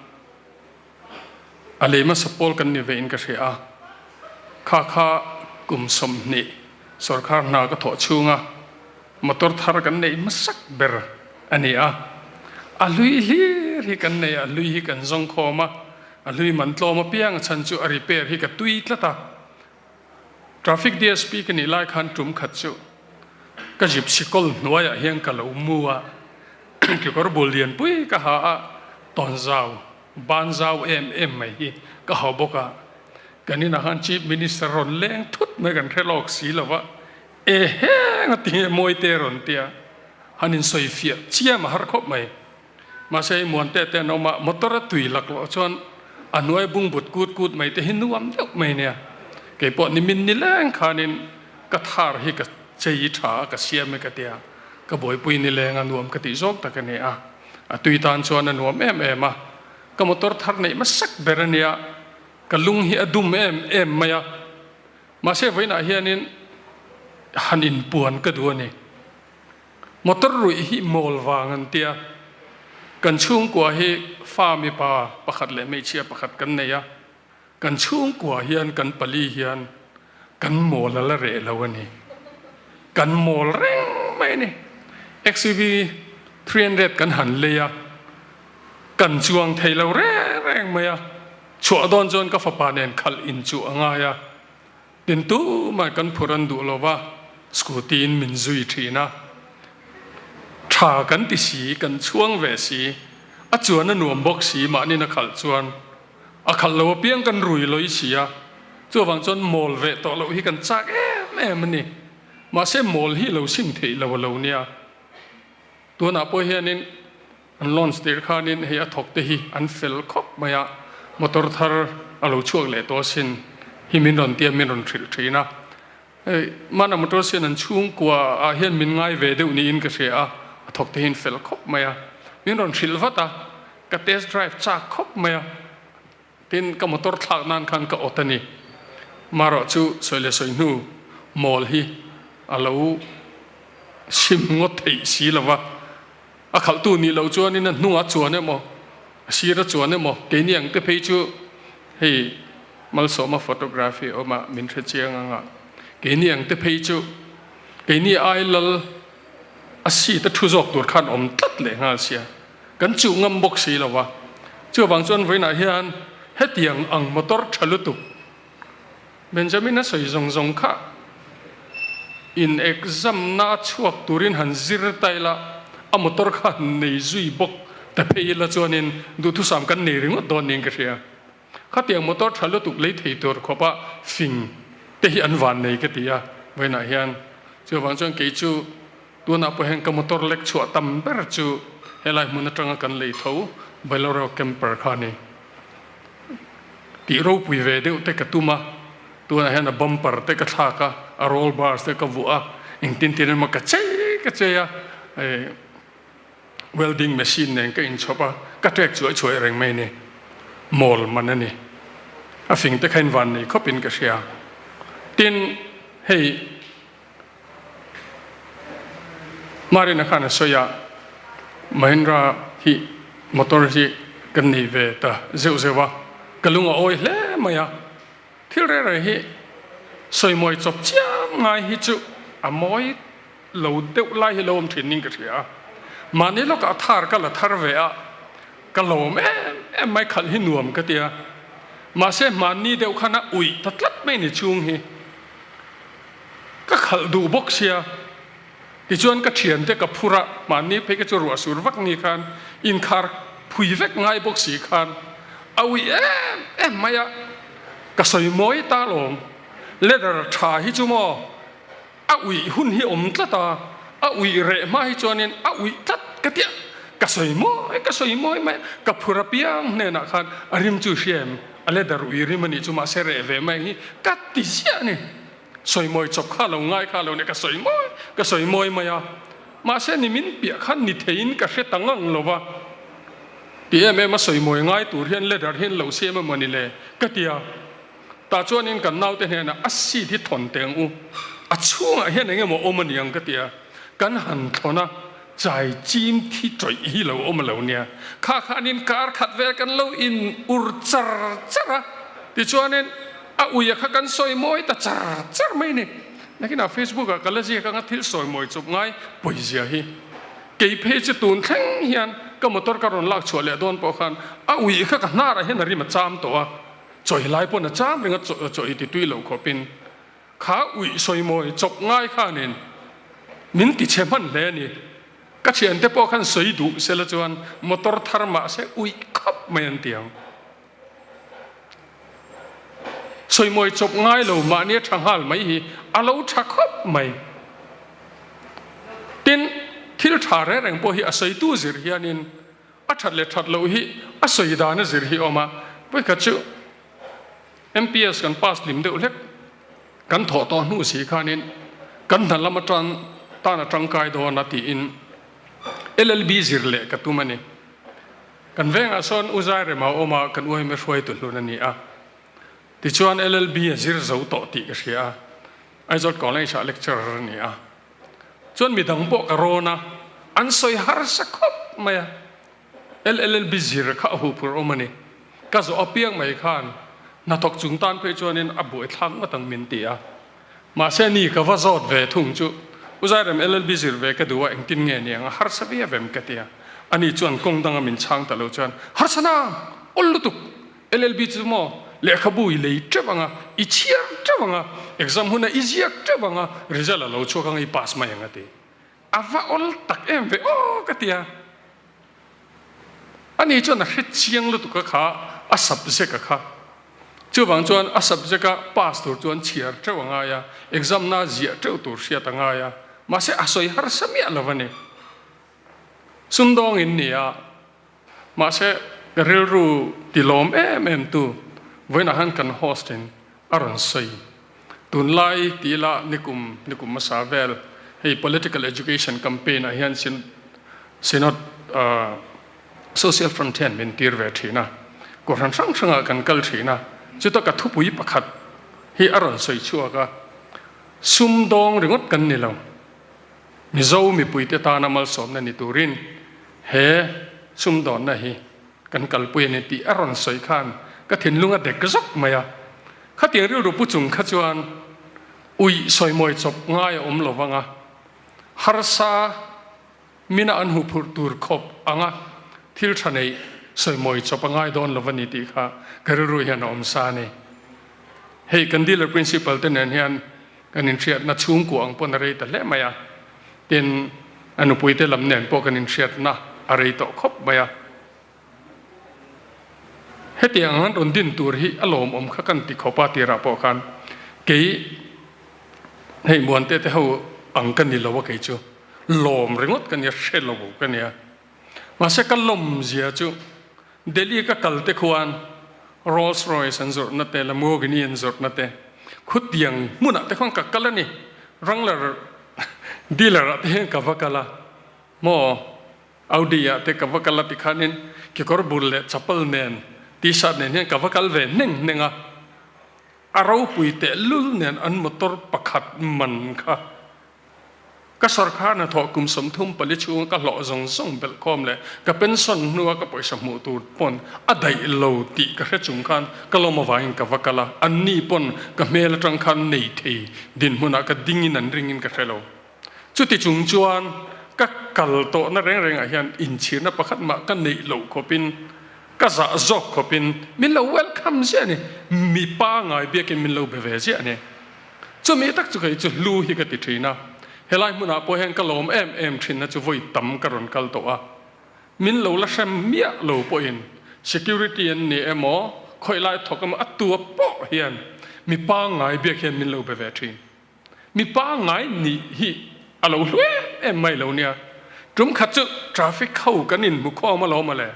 A lei hmasa pawl kan ni ve in ka hria a, kha kha kum 20 sorkar hna ka thawh chhunga motor thar kan neih hmasak ber a ni a. A hlui hlir hi kan nei a, a hlui hi kan zawng khawm a, a hlui man tlawm apiang a chhan chu a repair hi ka tui tlat a. Traffic DSP ka nih lai khan tum khat chu ka gypsy kawl hnuaiah hian ka lo mu a, kekawr bul lianpui ka ha a, tawnzau ban zau em em mai hi ka ha bawk a. Kan inah khan Chief Minister rawn leng thut mai kan hre lawk si lo va, e heng a ti nge mawi te rawn tia han insawi fiah chiam a har khawp mai. Mahse hei Muante te an awm a, motor a tui laklawh chuan a hnuai bungbut kut kut mai te hi nuam deuh mai nia. Kei pawh nimin ni leng khanin ka thar hi ka chei tha a, ka siam e ka tia, ka buaipui ni leng a nuam ka tih zawk tak a ni a. A tui tan chuan a nuam em em a, ka motor thar neih hmasak ber a nia, ka lung hi a dum em em mai a. Mahse vawiinah hianin han inpuan ka duh a ni. Motor ruih hi mawl vang an tia. Kan chhungkua hi fa mipa pakhat leh hmeichhia pakhat kan nei a, kan chhungkua hian kan pali hian kan mawl a la reh lo a ni. Kan mawl reng mai a ni. XUV 300 kan han lei a, kan chuang thei lo reng reng mai a, chhuah dawn chuan ka fapa nen khalh inchuh a ngai a. Tin tumah kan phur an duh lo va, scooty in min zui thin a. Tha kan ti si, kan chhuang ve si, a chuan a nuam bawk si mahnin a khalh chuan a khalh lo apiang kan rui lawih si a, chuvang chuan mawl ve tawh loh hi kan chak em em a ni. Mahse mawl hi lo sim theih lo a lo nia. Tunah pawh hianin An launch tir khanin hei a thawk te hi an fel khawp mai a, motor thar a lo chhuak leh tawh asin hi min rawn tia min rawn hrilh thin a. Hei Mana Motors hian an chhungkua ah hian min ngai ve deuh niin ka hria a, a thawk te hi an fel khawp mai a. Min rawn hrilh vat a, ka test drive chak khawp mai a, tin ka motor thlak nan khan ka awt a ni. Marawh chu sawi leh sawi hnu mawl hi a lo sim ngawt theih si lo va. A khalhtu nih loh chuanin a hnungah chuan emaw, a sira chuan emaw, keini ang te phei chu hei Malsawma photography awmah min hre chiang ang a, keini ang te phei chu keini ai lal a seat a thu zawk tur khan awm tlat leh nghal sia, kan chuh ngam bawk si lo va. Chuvang chuan vawiinah hian hetiang ang motor tha lutuk Benjamin a sawi zawng zawng kha in exam na a chhuak turin han zir ta ila, a motor kha han nei zui bawk ta phei ila chuanin duhthusam kan nei ringawt dawn niin ka hria. Khatiang motor tha lutuk lei thei tur khawpa fing te hi an van nei ka ti a, vawiinah hian chuvang chuan kei chu tunah pawh hian ka motor lek chhuah tam ber chu helai hmun atanga kan lei tho Bolero camper kha a ni. Tih ropui ve deuh te ka tum a, tunah hian a bumper te ka thlak a, a roll bars te ka vuah a, engtin tin emaw ka chei ka chei a, welding machine nen ka inchhawp a, ka trek chuai chuai reng mai a ni. Mawl man a ni. A fing te kha in van nei khawpin ka hria. Tin, hei. Marina khan a sawi a, Mahindra hi motor hi kan nei ve ta zeuh zeuh a, ka lung a awi hle mai a, thil reh reh hi sawimawi chawp chiam ngai hi chu a mawi lo deuh lai hi lo awm thin ning ka hria a, mahni lawkah thar ka la thar ve a, ka lawm em em mai khalh hi nuam ka ti a, mahse hmanni deuh khan a uih ta tlat mai ni chhung hi. Ka khalh duh bawk sia, tichuan ka thiante ka phur a, mahni phei ka chu ruah sur vak ni khan inkhar phui vek ngai bawk si khan a uih em em mai a, ka sawi mawi ta lawm, leather tha hi chu maw a uih hun hi awm tlat a, a uih reh hma hi chuanin a uih tlat ka tia, ka sawi mawi ka sawi mawi mai a, ka phur apiang hnenah khan a rim chu hria em? A leather ui rim a nih chu mahse reh ve mai hi ka ti ziah a ni. Sawi mawi chawp kha lo ngai kha lo nia ka sawi mawi ka sawi mawi mai a. Mahse ni min piah khan ni theiin ka hre ta ngang lo va. Ti em em a sawi mawi ngai tur hian leather hian lo siam emaw ni le ka ti a. Tah chuanin kan naute hnenah a seat hi thawn teh ang u. A chhungah hian eng emaw awm a ni ang ka ti a. Kan han thawn a. Chai chim thi tawih hi lo awm lo nia. Kha khanin kar khat vel kan lo in ur char char a. Tichuanin. A uia kha kan sawi mawi ta char char mai ni. Nakinah Facebook ah ka la ziak anga thil sawi mawi chawp ngai pawizia hi. Kei phei chu tun thleng hian ka motor ka rawn lak chhuah leh dawn pawh khan a ui kha ka hnarah hian a rim a cham tawh a, chawi lai pawn a cham reng a, chawi ti tui lo khawpin kha ui sawi mawi chawp ngai khanin min ti chhe hman hle a ni. Ka thiante pawh khan sawi duh sela chuan motor thar mah se ui khawp mai an ti ang. Sawimawi chawp ngai lo mahni a tha nghal mai hi a lo tha khawp mai. Tin, thil tha reng reng pawh hi a sawitu zir hianin a that leh that loh hi a sawi dan a zir hi a awm a. Vawikhat chu MPS kan pass hlim deuh hlek kan thawh tawh hnu si khanin kan hna lam atan tan a tangkai dawn a tiin LLB zir leh ka tum a ni. Kan vengah sawn U Zairema a awm a, kan uaime hruaitu hlun a ni a. Tichuan LLB a zir zo tawh tih ka hria a, Aizawl College ah lecturer a ni a. Chuan midang pawh ka rawn a, an sawi harsa khawp mai a. LLB zir kha a huphurh awm a ni. Ka zawh apiang mai khan hnathawk chung tan phei chuanin a buaithlak ngawt ang min ti a. Mahse ni ka va zawt ve thung chu U Zairem LLB zir ve ka duh a engtin nge niang a harsa viau em ka ti a. Ani chuan kawng danga min chhang ta lo chuan harsa na awl lutuk LLB chu maw lehkhabu i lei teuh ang a, i chhiar teuh ang a, exam huna i ziak teuh ang a, result a lo chhuak ang a i pass mai ang a ti. A va awl tak em ve aw ka ti a. Ani chuan a hre chiang lutuk a kha a subject a kha. Chuvang chuan a subject a pass tur chuan chhiar teuh a ngai a, exam na ziah teuh tur hriat a ngai a, mahse a sawi harsa miah lo a ni. Sumdawng in ni a, mahse ka rilru ti lawm em em tu vawiinah khan kan host in a rawn sawi. Tunlai ti ila nikum nikum hmasa vel hei political education campaign ah hian Synod Social Front hian min tir ve thin a, Kohhran hrang hrangah kan kal thin a, chuta ka thupui pakhat hi a rawn sawi chhuak a, sumdawng ringawt kan ni lo, Mizo mipuite tana malsawmna ni turin he sumdawnna hi kan kalpui a ni tih a rawn sawi khan ka thinlung a dek zawk mai a. Khatiang rilru pu chung kha chuan uih sawimawi chawp ngai a awm lo vang a, harsa mina an huh phurh tur khawp anga thil tha neih sawimawi chawp a ngai dawn lo a ni tih kha ka rilru hian a awm sa a ni. Hei kan dealer principal te nen hian kan inhriatna chhungkua ang pawn a rei ta hle mai a, tin a nupui te lam nen pawh kan inhriatna a rei tawh khawp mai a. Hetiang ang an rawn din tur hi a lawmawm kha kan ti khawp a tirah pawh khan kei hei Muante te ho ang ka ni lo a kei chu lawm ringawt ka nia hre lo ka nia mahse ka lawmzia chu Delhi ka kal te khuan Rolls Royce an zawrhna te Lamborghini an zawrhna te khutiang hmunah te khuan ka kal a ni Wrangler dealer ah te hian ka va kal a maw Audi ah te ka va kal a tikhanin kekawr bul leh chapal nen t-shirt nen hian ka va kal ve hneng hneng a, a ropui tehlul nen an motor pakhat man kha ka sawrkar hnathawh kum 34 chhunga ka hlawh zawng zawng belh khawm leh ka pension hnua ka pawisa hmuh tur pawn a daih lo tih ka hre chung khan ka lawm avangin ka va kal a, anni pawn ka hmel atang khan nei thei dinhmunah ka dingin an ringin ka hre lo. Chuti chung chuan ka kal tawhna reng rengah hian inchhirna pakhat mah ka neih loh khawpin, ka zah zawk khawpin min lo welcome ziah a ni. Mi pangai biakin min lo be ve ziah a ni. Chumi tak chu kei chu hlu hi ka ti thin a. Helai hmunah pawh hian ka lawm em em thinna chu vawi tam ka rawn kal tawh a. Min lo la hrem miah lo pawhin security an ni emaw, khawilai thawk emaw a tua pawh hian mi pangai biak hian min lo be ve thin. Mi pangngai nih hi a lo hlu em em mai lo nia. Tum khat chu traffic ho kan inhmu khawm alawm a le.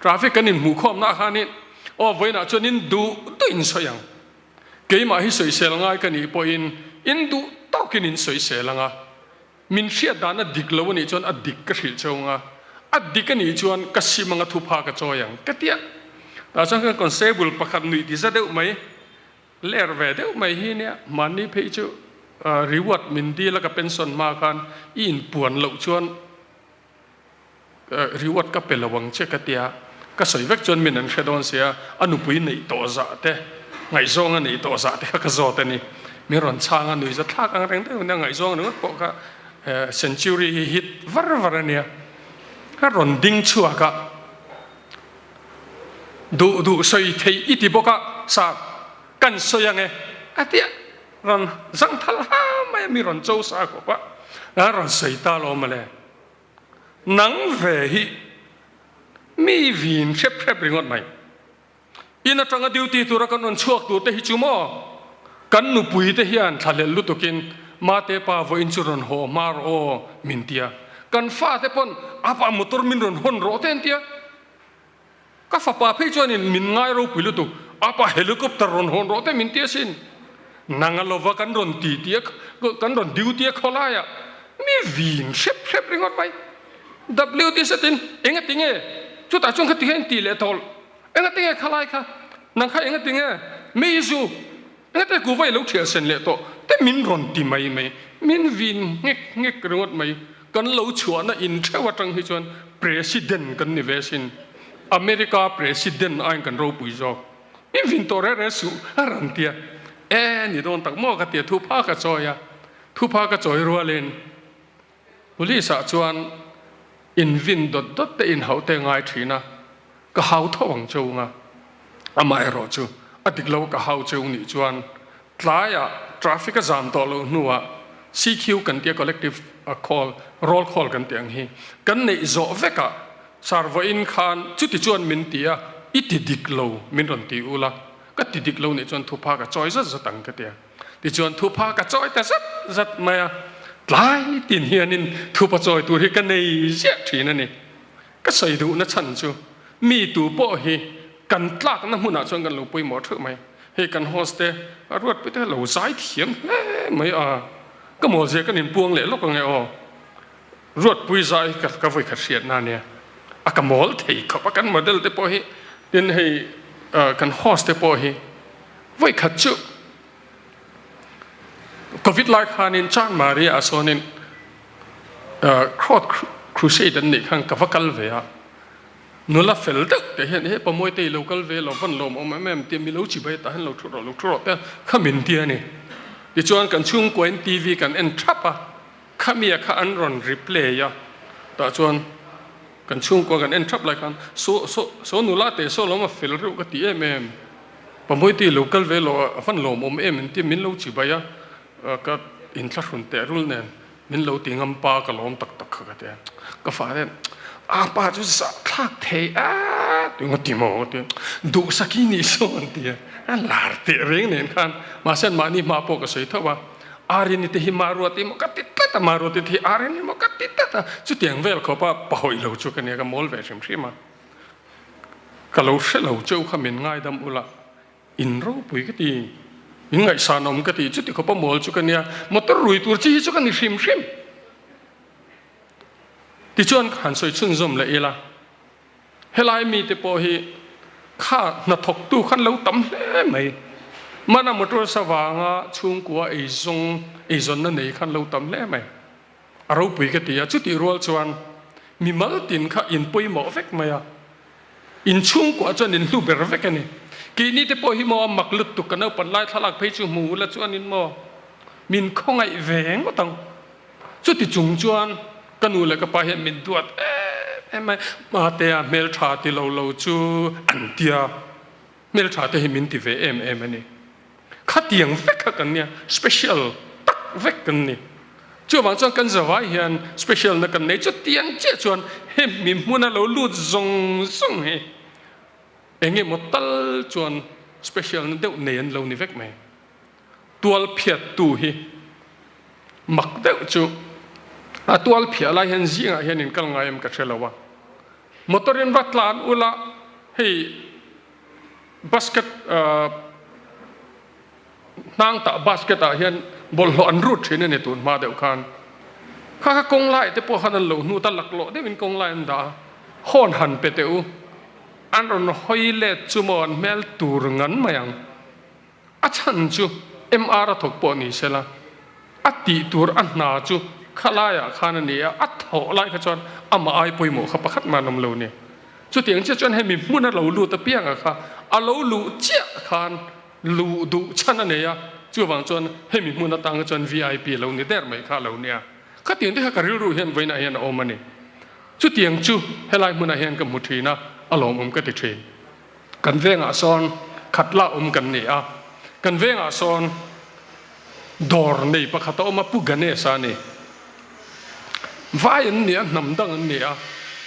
Traffic kan inhmuh khawmna khanin aw vawiinah chuan in duh duh in sawi ang. Keimah hi sawisel ngai ka nih pawhin in duh tawkin in sawisel ang a. Min hriat dan a dik lo a nih chuan a dik ka hrilh cheu ang a, a dik a nih chuan ka sim anga thupha ka chawi ang ka tia. Tah chuan kan constable pakhat nuih ti za deuh mai. Ler ve deuh mai hi nia, mahni phei chu reward min dil a ka pension hma khan i inpuan loh chuan reward ka pe lo ang che ka tia, ka sawi vek chuan min an hre dawn sia, a nupui neih tawh zah te, Ngaihzawng a nih tawh zah te kha ka zawt a ni. Min rawn chhang a, nuihza thlak ang reng deuh nia ngaihzawng ringawt pawh kha century hi hit var var a nia. Ka rawn ding chhuak a, duh duh sawi thei i ti bawk a, sir kan sawi ang e a ti a, rawn zang thal ha mai a, mi rawn cho sa khawp a, a rawn sawi ta lo mawle. Nang ve hi mi vin hrep hrep ringawt mai. In atanga duty tura kan rawn chhuak tur te hi chu maw? Kan nupui te hian thlahlel lutukin Mate pa vawiin chu rawn haw hma rawh aw min tia. Kan fate pawn apa motor min rawn hawn rawh te an tia. Ka fapa phei chuanin min ngai ropui lutuk apa helicopter rawn hawn rawh te min tia sin. Nanga lova kan rawn ti tia kan rawn duty a khawlaiah mi vin hrep hrep ringawt mai. WT satin engati nge chutah chuan khati hian ti leh tawlh. Engati nge khalai kha? Nang kha engati nge? Meizu, engati nge kuva i lo thial sen leh tawh? Te min rawn ti mai mai. Min vin nghek nghek ringawt mai. Kan lo chhuahna in theuh atang hi chuan President kan ni ve sin. America President aiin kan ropui zawk. Min vin tawh reh reh suh a rawn ti a. E, ni dawn tak maw ka ti a, thupha ka chawi a. Thupha ka chawi rualin Police ah chuan in vin dawt dawt te in hauh te ngai thin a, ka hau tho ang cheu nga. Amaherawh chu a dik lo ka hau cheu nih chuan tlaiah traffic a zam tawh loh hnuah CQ kan tia collective call, roll call kan tih ang hi kan neih zawh vekah sarvawiin khan chuti chuan min ti a, i ti dik lo min rawn ti ula, ka ti dik lo nih chuan thupha ka chawi zat zat ang ka ti a. Tichuan thupha ka chawi ta zat zat mai a, tlai tin hianin thupha chawi tur hi ka nei ziah thin a ni. Ka sawi duhna chhan chu mi tu pawh hi kan tlakna hmunah chuan kan lo pawimawh theuh mai. Hei kan host te a ruatpui te lo zai thiam hle mai a, ka mawlzia kan inpuang leh lawk ange aw. Ruatpui zai hi ka vawi khat hriatna a nia, a ka mawl thei khawp a kan model te pawh hi, tin hei kan host te pawh hi vawi khat chu Covid lai khanin Chanmari ah sawnin crowd crusade an nih khan ka va kal ve a, nula fel deuh te hian he Pamawite i lo kal ve lo van lawm awm em em tia mi lo chibai tah hian lo thu rawh lo thu rawh te kha min ti a ni. Tichuan kan chhungkuain TV kan en thap a. Khamia kha an rawn replay a, tah chuan kan chhungkua kan en thap lai khan saw saw saw nula teh saw lawm a fel reuh ka ti em em, Pamawiti lo kal ve lo a van lawm awm em engtin min lo chibai a, ka inthlahrun teh rul nen min lo ti ngam pa ka lawm tak tak kha ka ti a, ka fa ten a pa chu zah thlak thei a ti ngawt ti maw ka ti a, duhsaki nih saw an ti a, a lar teh reng nen khan mahse mahni hma pawh ka sawi tho a. Arini te hi Maruati maw ka ti tlat a, Maruati te hi Arini maw ka ti tlat a, chutiang vel khawp a pahawih lo chu ka nia, ka mawl ve hrim hrim a, ka lo hre lo cheu kha min ngaidam ula, in ropui ka ti, in ngaihsan awm ka ti, chuti khawp a mawl chu ka nia, motor rui tur chi hi chu ka ni hrim hrim. Tichuan han sawi chhunzawm leh ila. Helai mite pawh hi kha hnathawktu khan lo tam hle mai. Mana motor sa vanga chhungkua eizawng eizawnna nei khan lo tam hle mai. A ropui ka ti a, chutih rual chuan mimal tin kha in pawimawh vek mai a, in chhungkua chuan in hlu ber vek a ni. Keini te pawh hi maw a mak lutuk ka naupan lai thlalak phei chu hmu ula chuanin maw min khawngaih ve ngawt ang. Chuti chung chuan ka nu leh ka pa hian min duat em em mai. Matea hmeltha ti lo lo chu an tia, hmeltha te hi min ti ve em em a ni. Khatiang vek kha kan nia, special tak vek kan ni. Chuvang chuan kan zavai hian special na kan nei. Chutiang chiah chuan hemi hmuna lo lut zawng zawng hi eng emaw tal chuan special na deuh nei an lo ni vek mai. Tual phiattu hi mak deuh chu a tual phiah lai hian zingah hian in kal ngai em ka hre lo a, motor in va tlan ula hei basket hnang tah basket ah hian bawlhhlawh an rut thin a ni tun hma deuh khan kha kha kawng lai te pawh khan an lo hnut a laklawh deuh in kawng lai an dah a hawn han pe teh u an rawn hawi let chu maw an hmel tur ngan mai ang. A chhan chu MR a thawk pawh ni sela, a tih tur a hna chu khalaiah khan a ni a, a thawh lai kha chuan amah ai pawimawh kha pakhat mah an awm lo ni. Chutiang chiah chuan hemi hmuna lo lut apianga kha a lo luh chiah khan. Luh duh chhan a nei a, chuvang chuan hemi hmun atang chuan vip lo ni der mai kha a lo nia. Khatiang te kha ka rilru hian vawiinah hian a awm a ni. Chutiang chu helai hmunah hian ka hmu thin a, a lawmawm ka ti thin. Kan vengah sawn khat la awm kan ni a, kan vengah sawn dawr nei pakhat a awm a, Pu Ganesh a ni. Vai an ni a, hnam dang an ni a,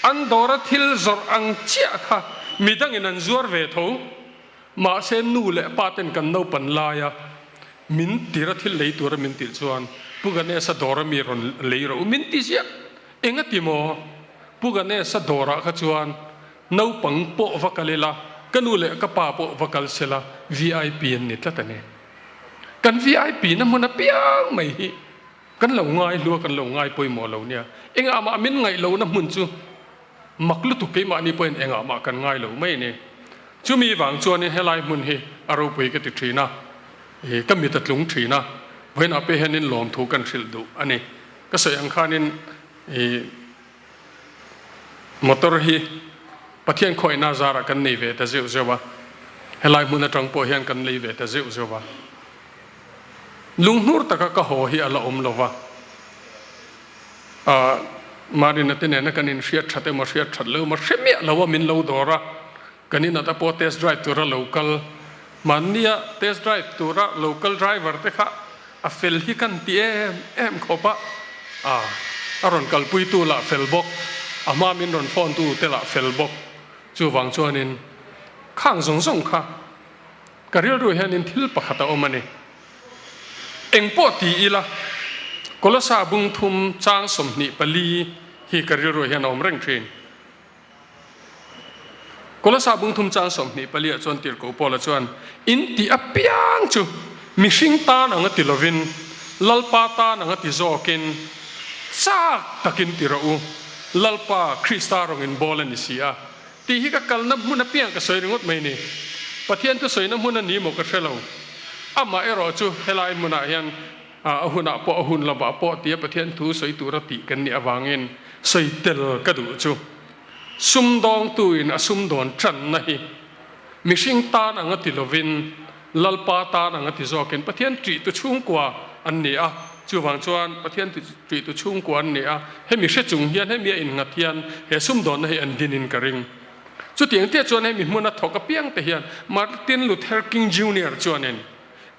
an dawra thil zawrh ang chiah kha midangin an zuar ve tho. Mahse nu leh pa ten kan naupan laia min tira thil lei tura min tih chuan Pu Ganesh-a dawra mi rawn lei rawh u min ti ziah. Engati maw? Pu Ganesh-a dawrah kha chuan naupang pawh va kal ila, ka nu leh ka pa pawh va kal sela vip an ni tlat a ni. Kan vip na hmun apiang mai hi kan lo ngai hlua kan lo ngai pawimawh lo nia. Engah mah min ngaih lohna hmun chu Mak lutuk keimahni pawhin engah mah kan ngai lo mai a ni. Chumi vang chuanin helai hmun hi a ropui ka ti thin a, ka mit a tlung thin a, vawiinah pawh hianin lawmthu kan hrilh duh a ni. Ka sawi ang khanin motor hi Pathian khawihna zarah kan nei ve ta zeuh zeuh a, helai hmun atang pawh hian kan lei ve ta zeuh zeuh a. Lunghnur taka ka haw hi a la awm lo va. A Marina te nena kan inhriat that emaw hriat that lo emaw hre miah lo a min lo dawr a, kan inah te pawh test drive tura lo kal mahnia test drive tura lo kal driver te kha a fel hi kan ti em em khawp a, a a rawn kalpuitu lah fel bawk, a hma min rawn phone tu te lah fel bawk, chuvang chuanin khang zawng zawng kha ka rilru hianin thil pakhat a awm a ni. Engpawh ti ila, Kolosa bung thum chang 24 hi ka rilruah hian a awm reng thin. Kolosa bung thum chang 24 ah chuan Tirhkoh Paula chuan, In tih apiang chu mihring tan anga ti lovin, Lalpa tan anga ti zawkin chak takin ti rawh u, Lalpa Krista rawngin bawl a ni si a. Tih hi ka kalna hmun apiang ka sawi ringawt mai ni. Pathian thusawina hmun a ni maw ka hre lo. Amah erawh chu helai hmunah hian a hunah pawh a hun lovah pawh tia Pathian thu sawi tura tih kan nih avangin sawi tel ka duh chu. Sumdawngtuin a sumdawn tanna hi mihring tan anga ti lovin Lalpa tan anga ti zawkin Pathian ṭihtu chhungkua an ni a, chuvang chuan Pathian ṭihtu chhungkua an ni a, hemi hre chung hian hemi a innghat hian he sumdawnna hi an dinin ka ring. Chutiang te chuan hemi hmuna thawk apiang te hian Martin Luther King Junior chuanin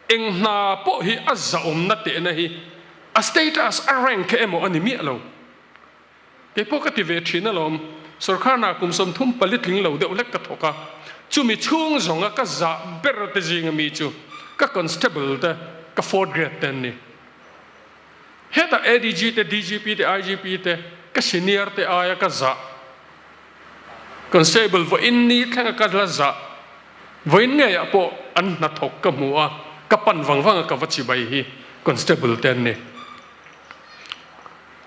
eng hna pawh hi a zahawmna tehna hi a status a rank emaw a ni miah lo. Kei pawh ka ti ve thin alawm, sorkar hna kum 34 tling lo deuh hlek ka thawk a, chumi chhung zawnga ka zah ber te zinga mi chu ka constable te, ka fourth grade te an ni. Hetah ADG te, DGP te, IGP te, ka senior te aia ka zah constable vawiin ni thlenga ka la zah vawiin ngeiah pawh an hnathawk ka hmu a, ka pan vang vang a ka va chibai hi constable te an ni.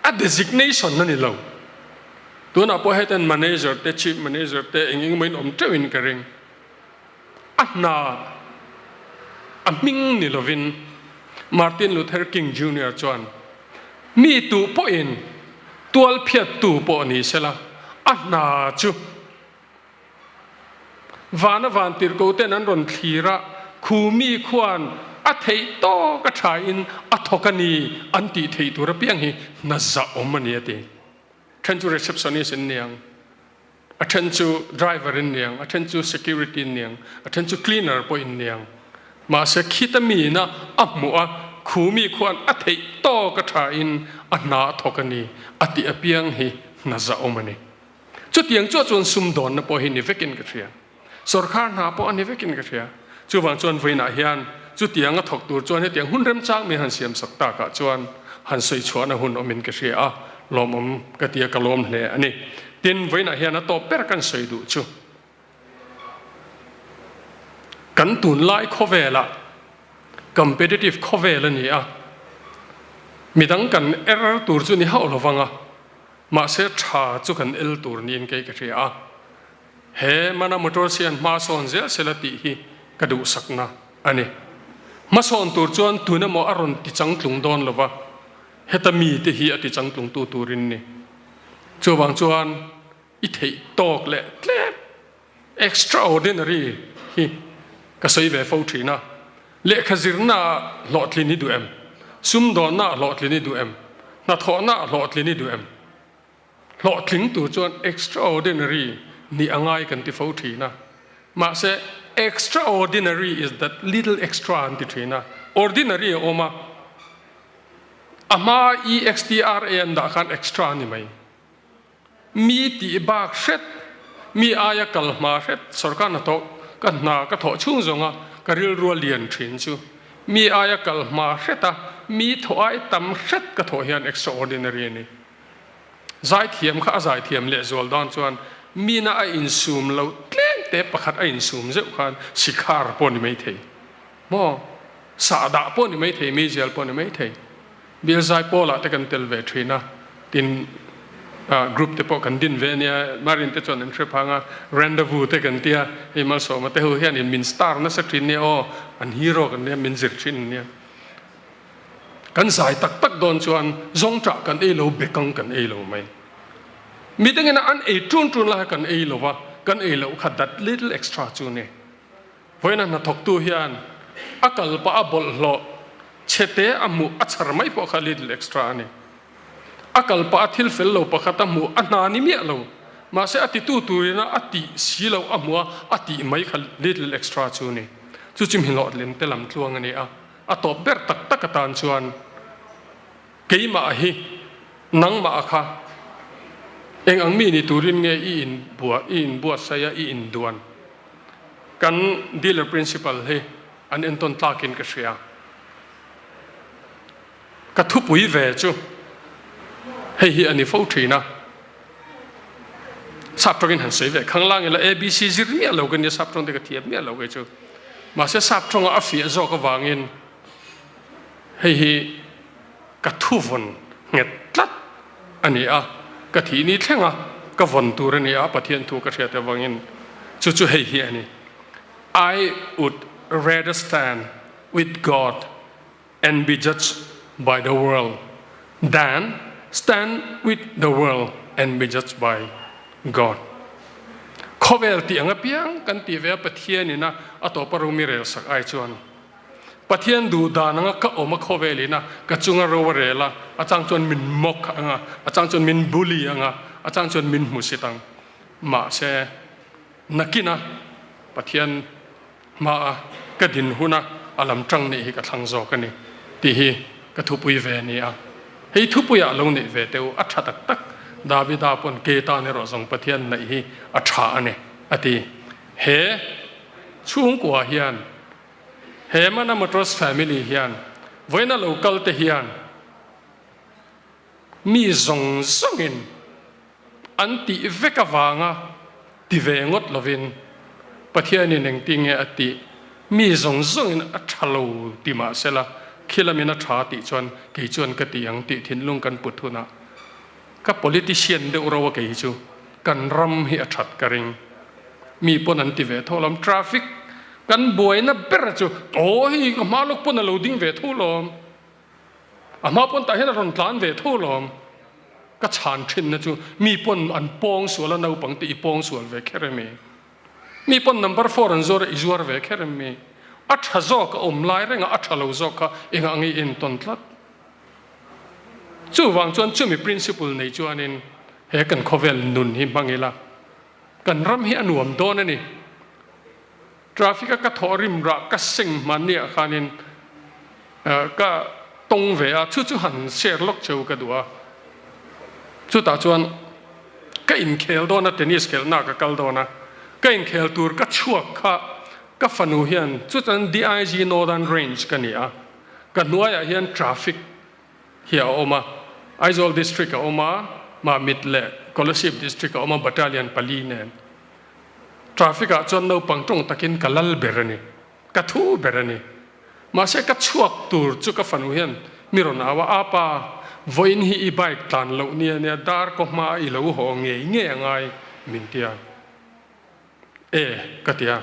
A designation a ni lo. Tunah pawh heten manager te, chief manager te eng eng emaw in awm teuh in ka ring. A hna a hming ni lovin Martin Luther King Junior chuan mi tuh pawhin tual phiattu pawh ni sela a hna chu Vana vantirhko ten an rawn thlir a, khu mi khuan a theih tawk a thain a thawk a ni an tih theih tur apiang hi hna zahawm a ni a ti. Then chu receptionist in niang, a then chu driver in niang, a then chu security in niang, a then chu cleaner pawh in niang. Mahse khita miin a a hmuh a, khu mi khuan a theih tawk a thain a hna a thawk a ni a tih apiang hi hna zahawm a ni. Chutiang chuah chuan sumdawnna pawh hi ni vekin ka hria. Sawrkhar hna pawh a ni vekin ka hria. Chuvang chuan vawiinah hian chutiang a thawk tur chuan hetiang hun remchang min han siamsak takah chuan han sawi chhuahna hun awmin ka hria a, lawmawm ka ti a, ka lawm hle a ni. Tin, vawiinah hian a tawp ber kan sawi duh chu kan tunlai khawvelah competitive khawvel a ni a, midang kan er tur chu ni hauh lovang a, Mahse tha chu kan el tur niin kei ka hria a, he Mana Motors hian hma sawn zel sela tih hi ka duhsakna a ni. Hmasawn tur chuan tun emaw a rawn ti changtlung dawn lo va, heta mite hi a ti changtlungtu turin ni. Chuvang chuan i theih tawk leh tlem, extraordinary, hi ka sawi ve fo thin a. Lehkha zirna ah hlawhtlin i duh em? Sumdawnna ah hlawhtlin i duh em? Hnathawhna ah hlawhtlin i duh em? Hlawhtling tur chuan extraordinary nih a ngai kan ti fo thin a. Mahse, extraordinary is that little extra an ti thin a. Ordinary a awm a, a hmaa EXTRA an dah khan extra a ni mai. Mi tih bak hret, mi aia kal hma hret sorkar hnathawh ka hna ka thawh chhung zawnga ka rilru a lian thin chu mi aia kal hma hret a, mi thawh ai tam hret ka thawh hian extraordinary a ni. Zaithiam kha a zaithiam lehzual dawn chuan mina a insum lo tlem te pakhat a insum zeuh khan sikhar pawh ni maithei maw, sahdah pawh ni maithei, meizial pawh ni maithei. Bial zai pawlah te kan tel ve thin a, tin group te pawh kan din ve ania, Marin te chuan an hre phang a, rendezvous te kan tia, hei Malsawma te ho hianin min star nasa thin nia aw, an hero kan nia, min zir thin ania. Kan zai tak tak dawn chuan zawngṭah kan ei lo, bekang kan ei lo mai. Midangina an ei ṭun ṭun lai kan ei lo va, kan ei loh kha that little extra chu ni. Vawiina hnathawktu hian a kal pah a bawlhhlawh chhete a hmuh a chhar mai pawh kha little extra a ni. A kal pah a thil fel lo pakhat a hmuh a hna ni miah lo. Mahse a titu turina a tih si loh a hmuh a, a tih mai kha little extra chu ni. Chu chu hmihlawhtlin te lam tluang a ni a. A tawp ber tak tak atan chuan keimah hi nangmah kha eng ang mi ni turin nge i inbua i inbuatsaih a i induan? Kan dealer principal hi an entawn tlakin ka hria. Ka thupui ve chu hei hi a ni fo thin a, sap tawngin han sawi ve khanglang ila ABC zir miah lo ka nia sap tawng te ka thiam miah lo kei chu. Mahse sap tawnga a fiah zawk avangin hei hi ka thu vawn nghet tlat a ni a, ka thih ni thleng a ka vawn tur a ni a, Pathian thu ka hriat avangin chu chu hei hi a ni, I would rather stand with God and be judged by the world than stand with the world and be judged by God. Khawvel tih ang apiang kan tih ve a Pathian ina a tawpa ro mi rel sak ai chuan Pathian duh dan anga ka awm a khawvel ina ka chunga ro a rel a, a chang chuan min mock anga, a chang chuan min bully anga, a chang chuan min hmusit ang. Mahse nakina Pathian Hmaa ka din huna a lam tang nih hi ka thlang zawk a ni tih hi ka thupui ve a ni a. Hei thupuiah lo neih ve teh u, a tha tak tak. Davida pawn ke tan erawh zawng Pathian naih hi a tha a ni a ti. He chhungkua hian, he Mana Motors family hian vawiina lo kal te hian mi zawng zawngin an tih vek avanga ti ve ngawt lovin Pathianin engtinge a tih mi zawng zawngin a tha lo ti mah sela khi lamin a tha tih chuan kei chuan ka ti ang tih thinlung kan put hunah ka politician deuh ro a kei hi chu kan ram hi a that ka ring. Mi pawn an ti ve tho lawm traffic kan buaina ber chu aw hei ka hma lawk pawn a lo ding ve tho lawm. A hma pawn tah hian a rawn tlan ve tho lawm. Ka chhan thinna chu mi pawn an pawng sual a naupang te i pawng sual ve kher em i? Mi pawn number four an zuar a i zuar ve kher em i? A tha zawk a awm lai reng a a tha lo zawk kha engah nge i entawn tlat? Chuvang chuan chumi principle nei chuanin he kan khawvel nun hi hmang ila kan ram hi a nuam dawn a ni. Traffic a ka thawh rim rah ka seng hmanni ah khanin ka tawng ve a, chu chu han share lawk cheu ka duh a. Chutah chuan ka inkhel dawn a, tennis khelhna ka kal dawn a, ka inkhel tur ka chhuak kha ka fanu hian chu chuan DIG Northern Range ka ni a, ka hnuaiah hian traffic hi a awm a, Aizawl District a awm a, Mamit leh Kolasib District a awm a, Battalion pali nen. Traffic ah chuan naupang tawng takin ka lal ber a ni, ka thu ber a ni. Mahse ka chhuak tur chu ka fanu hian mi rawn au a, Apa, vawiin hi i bike tlan loh nia nia dar kaw hma a i lo haw ngei ngei a ngai min ti a. E, ka ti a.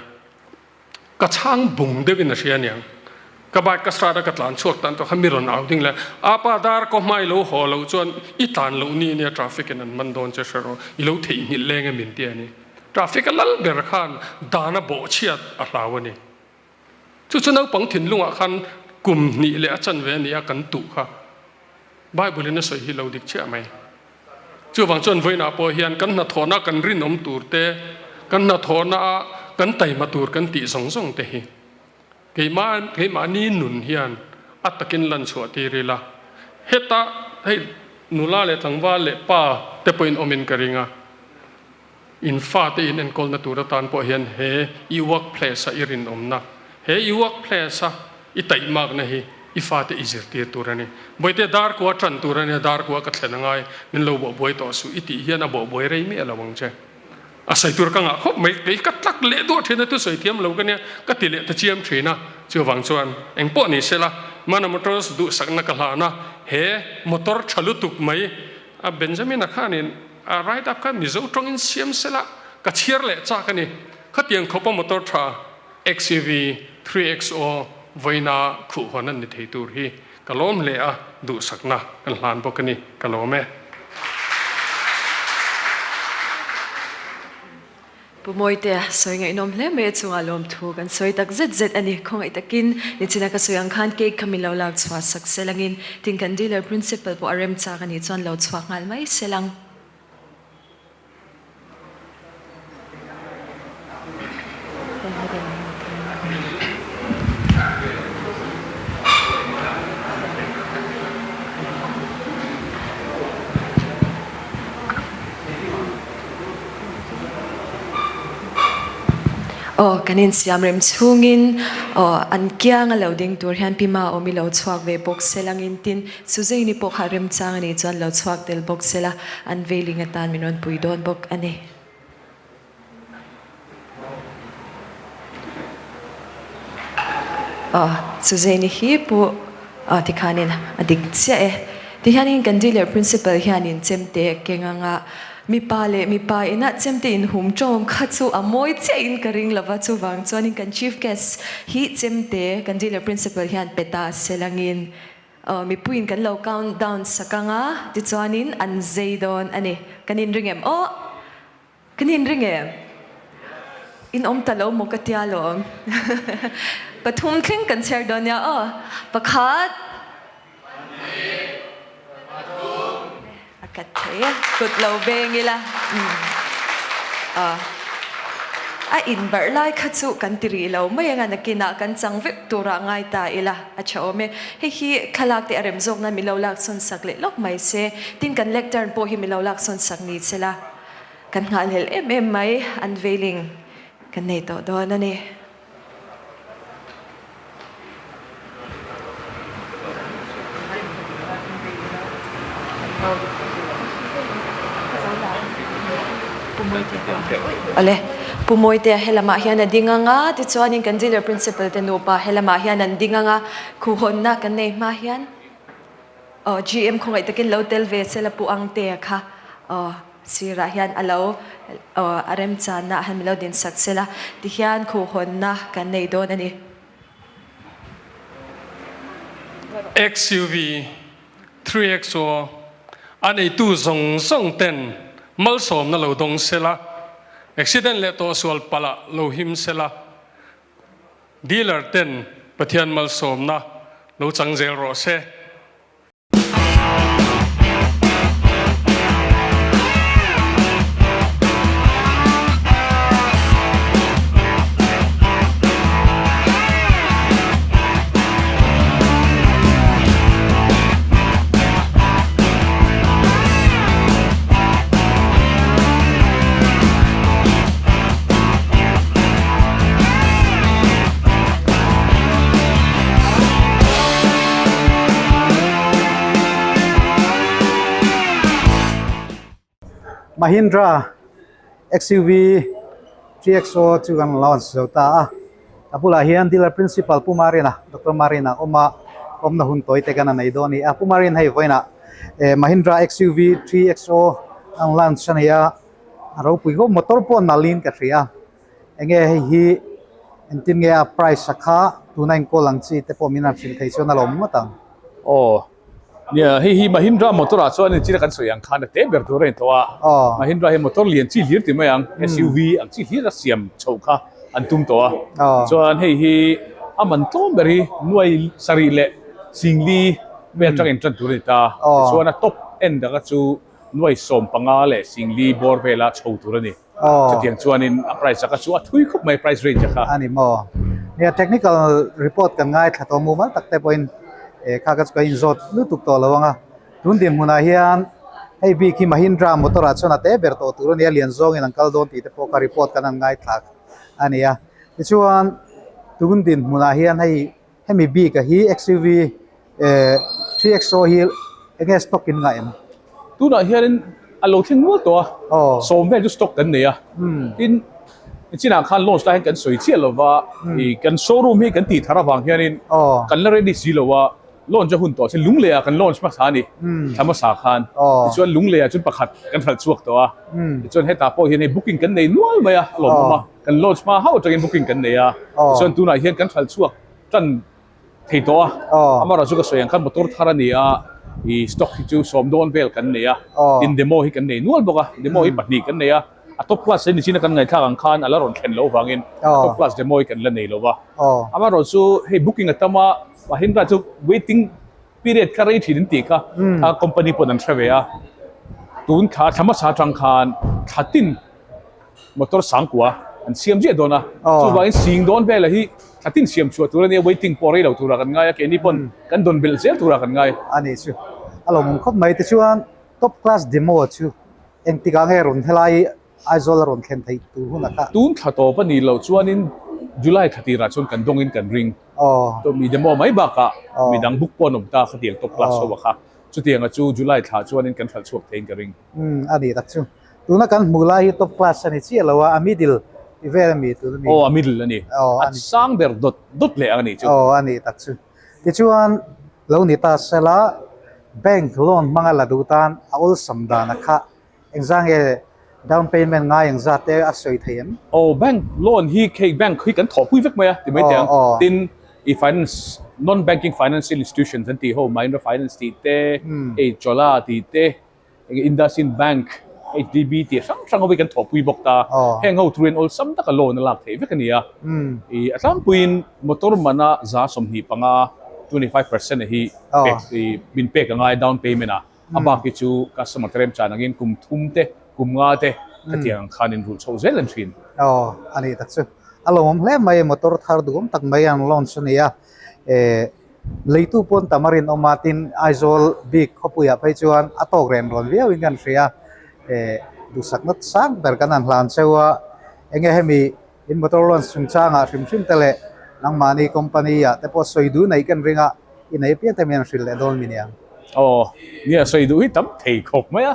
Ka chhang bung deuhin a hria aniang. Ka bike ka start a ka tlan chhuak tan tawh kha mi rawn au ding leh apa dar kaw hma i lo haw loh chuan i tlan loh ni ania traffic in an man dawn che hre rawh i lo theihnghilh leng em in ti a ni. Traffic a lal ber khan dan a bawhchhiat a hlau a ni. Chu chu naupang thinlungah khan kum hnih leh a chanve a nia kan tuh kha. Bible in a sawi hi lo dik chiah mai. Chuvang chuan vawiinah pawh hian kan hnathawhna kan rinawm tur te, kan hnathawhna a kan taima tur kan tih zawng zawng te hi keimah keimahni nun hian a takin lan chhuah tir ila. Heta hei nula leh tlangval leh pa te pawhin awmin ka ring a. In fate in enkawlna tur atan pawh hian he i workplace a i rinawmna, he i workplace a i taihmakna hi i fate i zirtir tur a ni. Bawihte darkua tan tur a nia, darkua ka thlen angai, min lo bawhbuai tawh suh i tih hian a bawhbuai rei miah lo ang che. A sawi tur ka ngah khawp mai, kei ka tlak leh duah thin a, thusawi thiam lo ka nia, ka ti leh ta chiam thin a. Chuvang chuan eng pawh ni sela, Mana Motors duhsakna ka hlan a, he motor tha lutuk mai a Benjamin-a khanin, A write up kha Mizo tawngin siam sela ka chhiar leh chak a ni. Khatiang khawpa motor tha XUV 3XO vawiina khuh hawn an ni thei tur hi ka lawm hle a, duhsakna kan hlan bawk a ni. Ka lawm e. Pu Mawitea sawi ngaihnawm hle mai a chungah lawmthu kan sawi tak zet zet a ni. Khawngaih takin nichina ka sawi ang khan cake kha min lo lak chhuah sak sel angin tin kan dealer principal pawh a remchak a nih chuan lo chhuak nghal mai sel ang. Aw kan insiam rem chhungin aw an kianga lo ding tur hian Pi Maawmi lo chhuak ve bawk se langin tin Suzaini pawh kha remchang a nih chuan lo chhuak tel bawk se la an veiling atan min rawn pui dawn bawk a ni. Aw Suzaini hi pu aw tikhanin a dik chiah e. Tihianin kan dealer principal hianin chemte keng anga mipa leh mipa inah chemte inhum tawm kha chu a mawi chiahin ka ring lova chuvang chuanin kan chief guest hi chemte kan dealer principal hian pe ta selangin aw mipuiin kan lo count down sak anga tichuanin an zei dawn a ni. Kan inring em? Aw! Kan inring em? In awm ta lo maw ka tia lawm. Pathum thleng kan chhiar dawn nia aw. Pakhat. Pahnih. Pathum. A kat thei e. Kut lo beng ila. Aw. A inbarh lai kha chu kan ti rih lo mai anga nakinah kan chang vek turah ngai ta ila a tha awm e. Hei hi thlalak te a rem zawk nan mi lo lak sawn sak leh lawk mai se. Tin kan lectern pawh hi mi lo lak sawn sak ni se la. Kan nghahhlelh em em mai, unveiling kan nei tawh dawn a ni. Awle, Pu Mawitea helamah hian a ding ang a, tichuanin kan dealer principal te nupa helamah hian an ding ang a, khuhhawnna kan nei hma hian. Aw GM khawngaih takin lo tel ve sela Pu Angtea kha aw sirah hian a lo aw a remchanna ah hian min lo din sak sela tihian khuhhawnna kan nei dawn a ni. XUV 3XO a neitu zawng zawng ten malsawmna lo dawng sela, accident leh tawhsual palh ah lo him sela, Dealer ten Pathian malsawmna lo chang zel rawh se. Mahindra XUV 3XO chu kan launch zo ta a a bulah hian dealer principal Pu Marina Doctor Marina a awm a awmna hun tawi te kan a nei dawn a ni a Pu Marin hei vawiinah eh Mahindra XUV 3XO an launch a ni a. A ropui khawp motor pawh nalhin ka hria enge hei hi engtin nge a price a kha tuna enkawl ang chi te pawh min han hrilh thei chuan a lawm ngawt ang. Aw nia hei hi Mahindra motor ah chuan engtin a kan sawi ang khan a te ber tur a ni tawh a Mahindra hi motor lian chi hlir ti mai ang SUV ang chi hlir a siam chhoh kha an tum tawh a chuan hei hi. A man tlawm ber hi nuai sarih leh singli vel atang intan tur a ni ta. Tichuan a top end anga chu nuai 15 leh singli bawr vela chho tur a ni. Chutiang chuanin a price aka chu a thui khawp mai price range a kha. A ni maw? Nia technical report kan ngaithla tawh mumal tak te pawhin kha ka chu ka inzawt lutuk tawh lo ang a. Tun dinhmunah hian hei bik hi Mahindra motor ah chuan a te ber tawh tur a nia lian zawngin an kal dawn tih te pawh kha report kan han ngaithla a ni a. Tichuan tun dinhmunah hian hei hemi bik a hi XUV eh 3XO hi enge stock in ngah em? Tunah hianin a lo thleng nual tawh a, sawm vel chu stock kan nei a. Tin, chinah khan launch lai hian kan sawi chiah lova, ih kan showroom hi kan tih thar avang hianin kan la ready si lo a. Launch a hun tawh chu Lungleiah kan launch hmasa a ni, thla hmasa khan. Tichuan Lungleiah chuan pakhat kan hralh chhuak tawh a, tichuan hetah pawh hian hei booking kan nei nual mai a, a lawmawm a, kan launch hma hauh atangin booking kan nei a, tichuan tunah hian kan hralh chhuak tan thei tawh a, amaherawhchu ka sawi ang khan motor thar a ni a, ih stock hi chu sawm dawn vel kan nei a, tin demo hi kan nei nual bawk a, demo hi pahnih kan nei a, a top class hi nichina kan ngaihthlak ang khan a la rawn thlen loh avangin a top class demo hi kan la nei lo va, amaherawhchu hei booking a tam a. Mahindra chu waiting period kha rei thin an tih kha a company pawn an hre ve a, tun thla thla hmasa atang khan thla tin motor sangkua an siam ziah dawn a, chuvangin sing dawn velah hi thla tin siam chhuah tur a nia waiting pawh rei lo turah kan ngai a, keini pawn kan dawn belh zel turah kan ngai. A nih chu a lawmawm khawp mai tichuan top class demo chu engtikah nge rawn helai Aizawl a rawn thlen theih tur hunah kha. Tun thla tawp a nih loh chuanin July thla tirah chuan kan dawngin kan ring. Aw. Mi demo mai bakah midang book pawh an awm ta khatiang top class ho a kha. Chutianga chu July thla chuanin kan hralh chhuak theiin ka ring. Umm a nih tak chu. Tuna kan hmuh lai hi top class a ni chiah lo a, a middle ti vel a mi tun a mi. Aw a middle a ni. A sang ber dawt dawt leh ang a nih chu. Aw a nih tak chu. Tichuan lo ni ta sela bank loan hmanga la duh tan a awlsam dan a kha Engzah nge down payment ngai engzah te a sawi thei em? Aw bank loan hi khei bank hi kan thawhpui vek mai a ti mai teh ang. Tin i finance non banking financial institutions an tih ho Mahindra Finance tih te hei Chola tih te enge IndusInd Bank HDB tih hrang hrang ho hi kan thawhpui bawk ta. Heng ho through in awlsam taka loan a lak theih vek a ni a. I a tlangpuiin motor mana 25 25% a hi pek i min pek a ngai down payment a. A bak hi chu customer te remchan angin kum thum te, kum nga te khatiang ang khan inrulh chhoh zel an thin. Aw, a nih tak chu. A lawmawm hle mai, motor thar duhawm tak mai an launch a ni a. Eh, leitu pawn tam a rinawm a, tin Aizawl bik khawpuiah phei chuan a tawk ren rawn viauin kan hria. Eh, duhsakna sang ber kan han hlan cheu a, enge hemi in motor launch chungchangah hrim hrim te leh nangmahni company ah te pawh sawi duh neih kan ring a, i nei piang te mian hrilh leh dawn mi niang. Aw, nia sawi duh hi tam thei khawp mai a,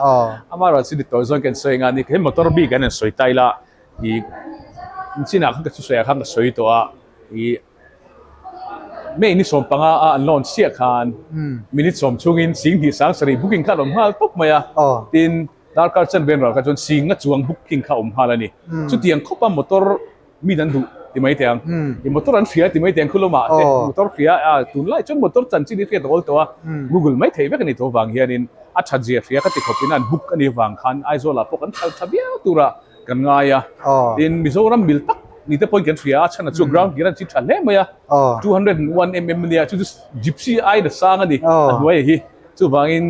amaherawhchu ni tawh zawng kan sawi anga ni he motor bik an han sawi ta ila ih chinah khan ka thusawi ah khan ka sawi tawh a ih May ni 15 a an launch chiah khan minute sawm chhungin 10,000 sarih booking kha an awm nghal tawp mai a, tin Darkar chen ven ral kha chuan singa chuang booking kha a awm nghal a ni. Chutiang khawpa motor min an duh ti mai teh ang. I motor an hria ti mai teh ang khulawmah te motor hria a tunlai chuan motor chanchin hi hriat a awl tawh a, Google mai thei vek a ni tawh avang hianin a that zia hria ka ti khawpin an book a nih avang khan Aizawlah pawh kan kal tha viau tura kan ngai a. Tin Mizoram mil tak ni te pawhin kan hria a, chhan a chu ground clearance hi tha hle mai a, 201 mm a nia chu chu Gypsy ai na sang a ni a hnuaiah hi. Chuvangin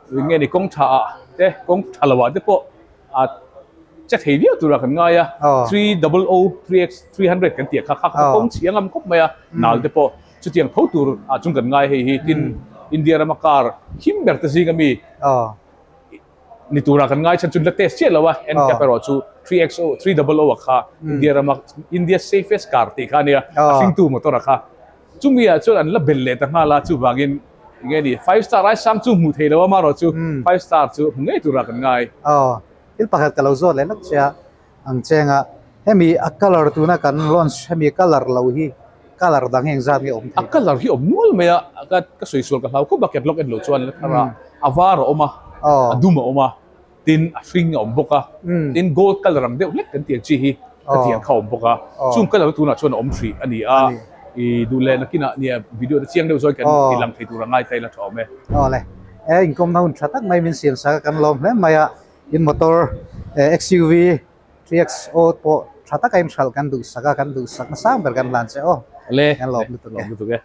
Eng nge ni kawng tha ah te kawng tha lo ah te pawh a che thei viau tura kan ngai a, 300 3x 300 kan tih kha kha kha kawng chhi a ngam khawp mai a, nal te pawh chutiang tho tur ah chung kan ngai hei hi tin India rama car him ber te zing ami ni tura kan ngai chhan chu la test chiah lo a, NCAP erawh chu 3x 300 a kha India rama India safest car tih kha a nia a hringtu motor a kha. Chumi ah chuan an la bel leh ta nghal a, chuvangin enge ni five star ai sang chu hmuh theih lo a marawh chu five star chu hmu ngei turah kan ngai. Aw, thil pakhat ka lo zawt leh lawk che a, ang cheng a, hemi a colour tuna kan launch hemi colour lo hi colour dang hi engzat nge awm thei? A colour hi awm nual mai a, ka ka sawi sual ka hlau khawp a, catalog en loh chuan la thar a, a var a awm a, a dum a awm a. Tin a hring a awm bawk a, tin gold colour ang deuh hlek kan tih ang chi hi ka tih ang kha a awm bawk a, chung colour tunah chuan a awm hrih a ni a, i duh leh nakinah nia video te chiang deuh zawin kan ti lang thei tur a ngai ta ila tha awm e. Aw le, e inkawmna hun tha tak mai min siam sak a kan lawm hle mai a, in motor XUV 3XO pawh tha taka inhralh kan duhsak a, kan duhsak na sang ber kan hlan che aw. Le. Kan lawm lutuk e. Lawm lutuk e.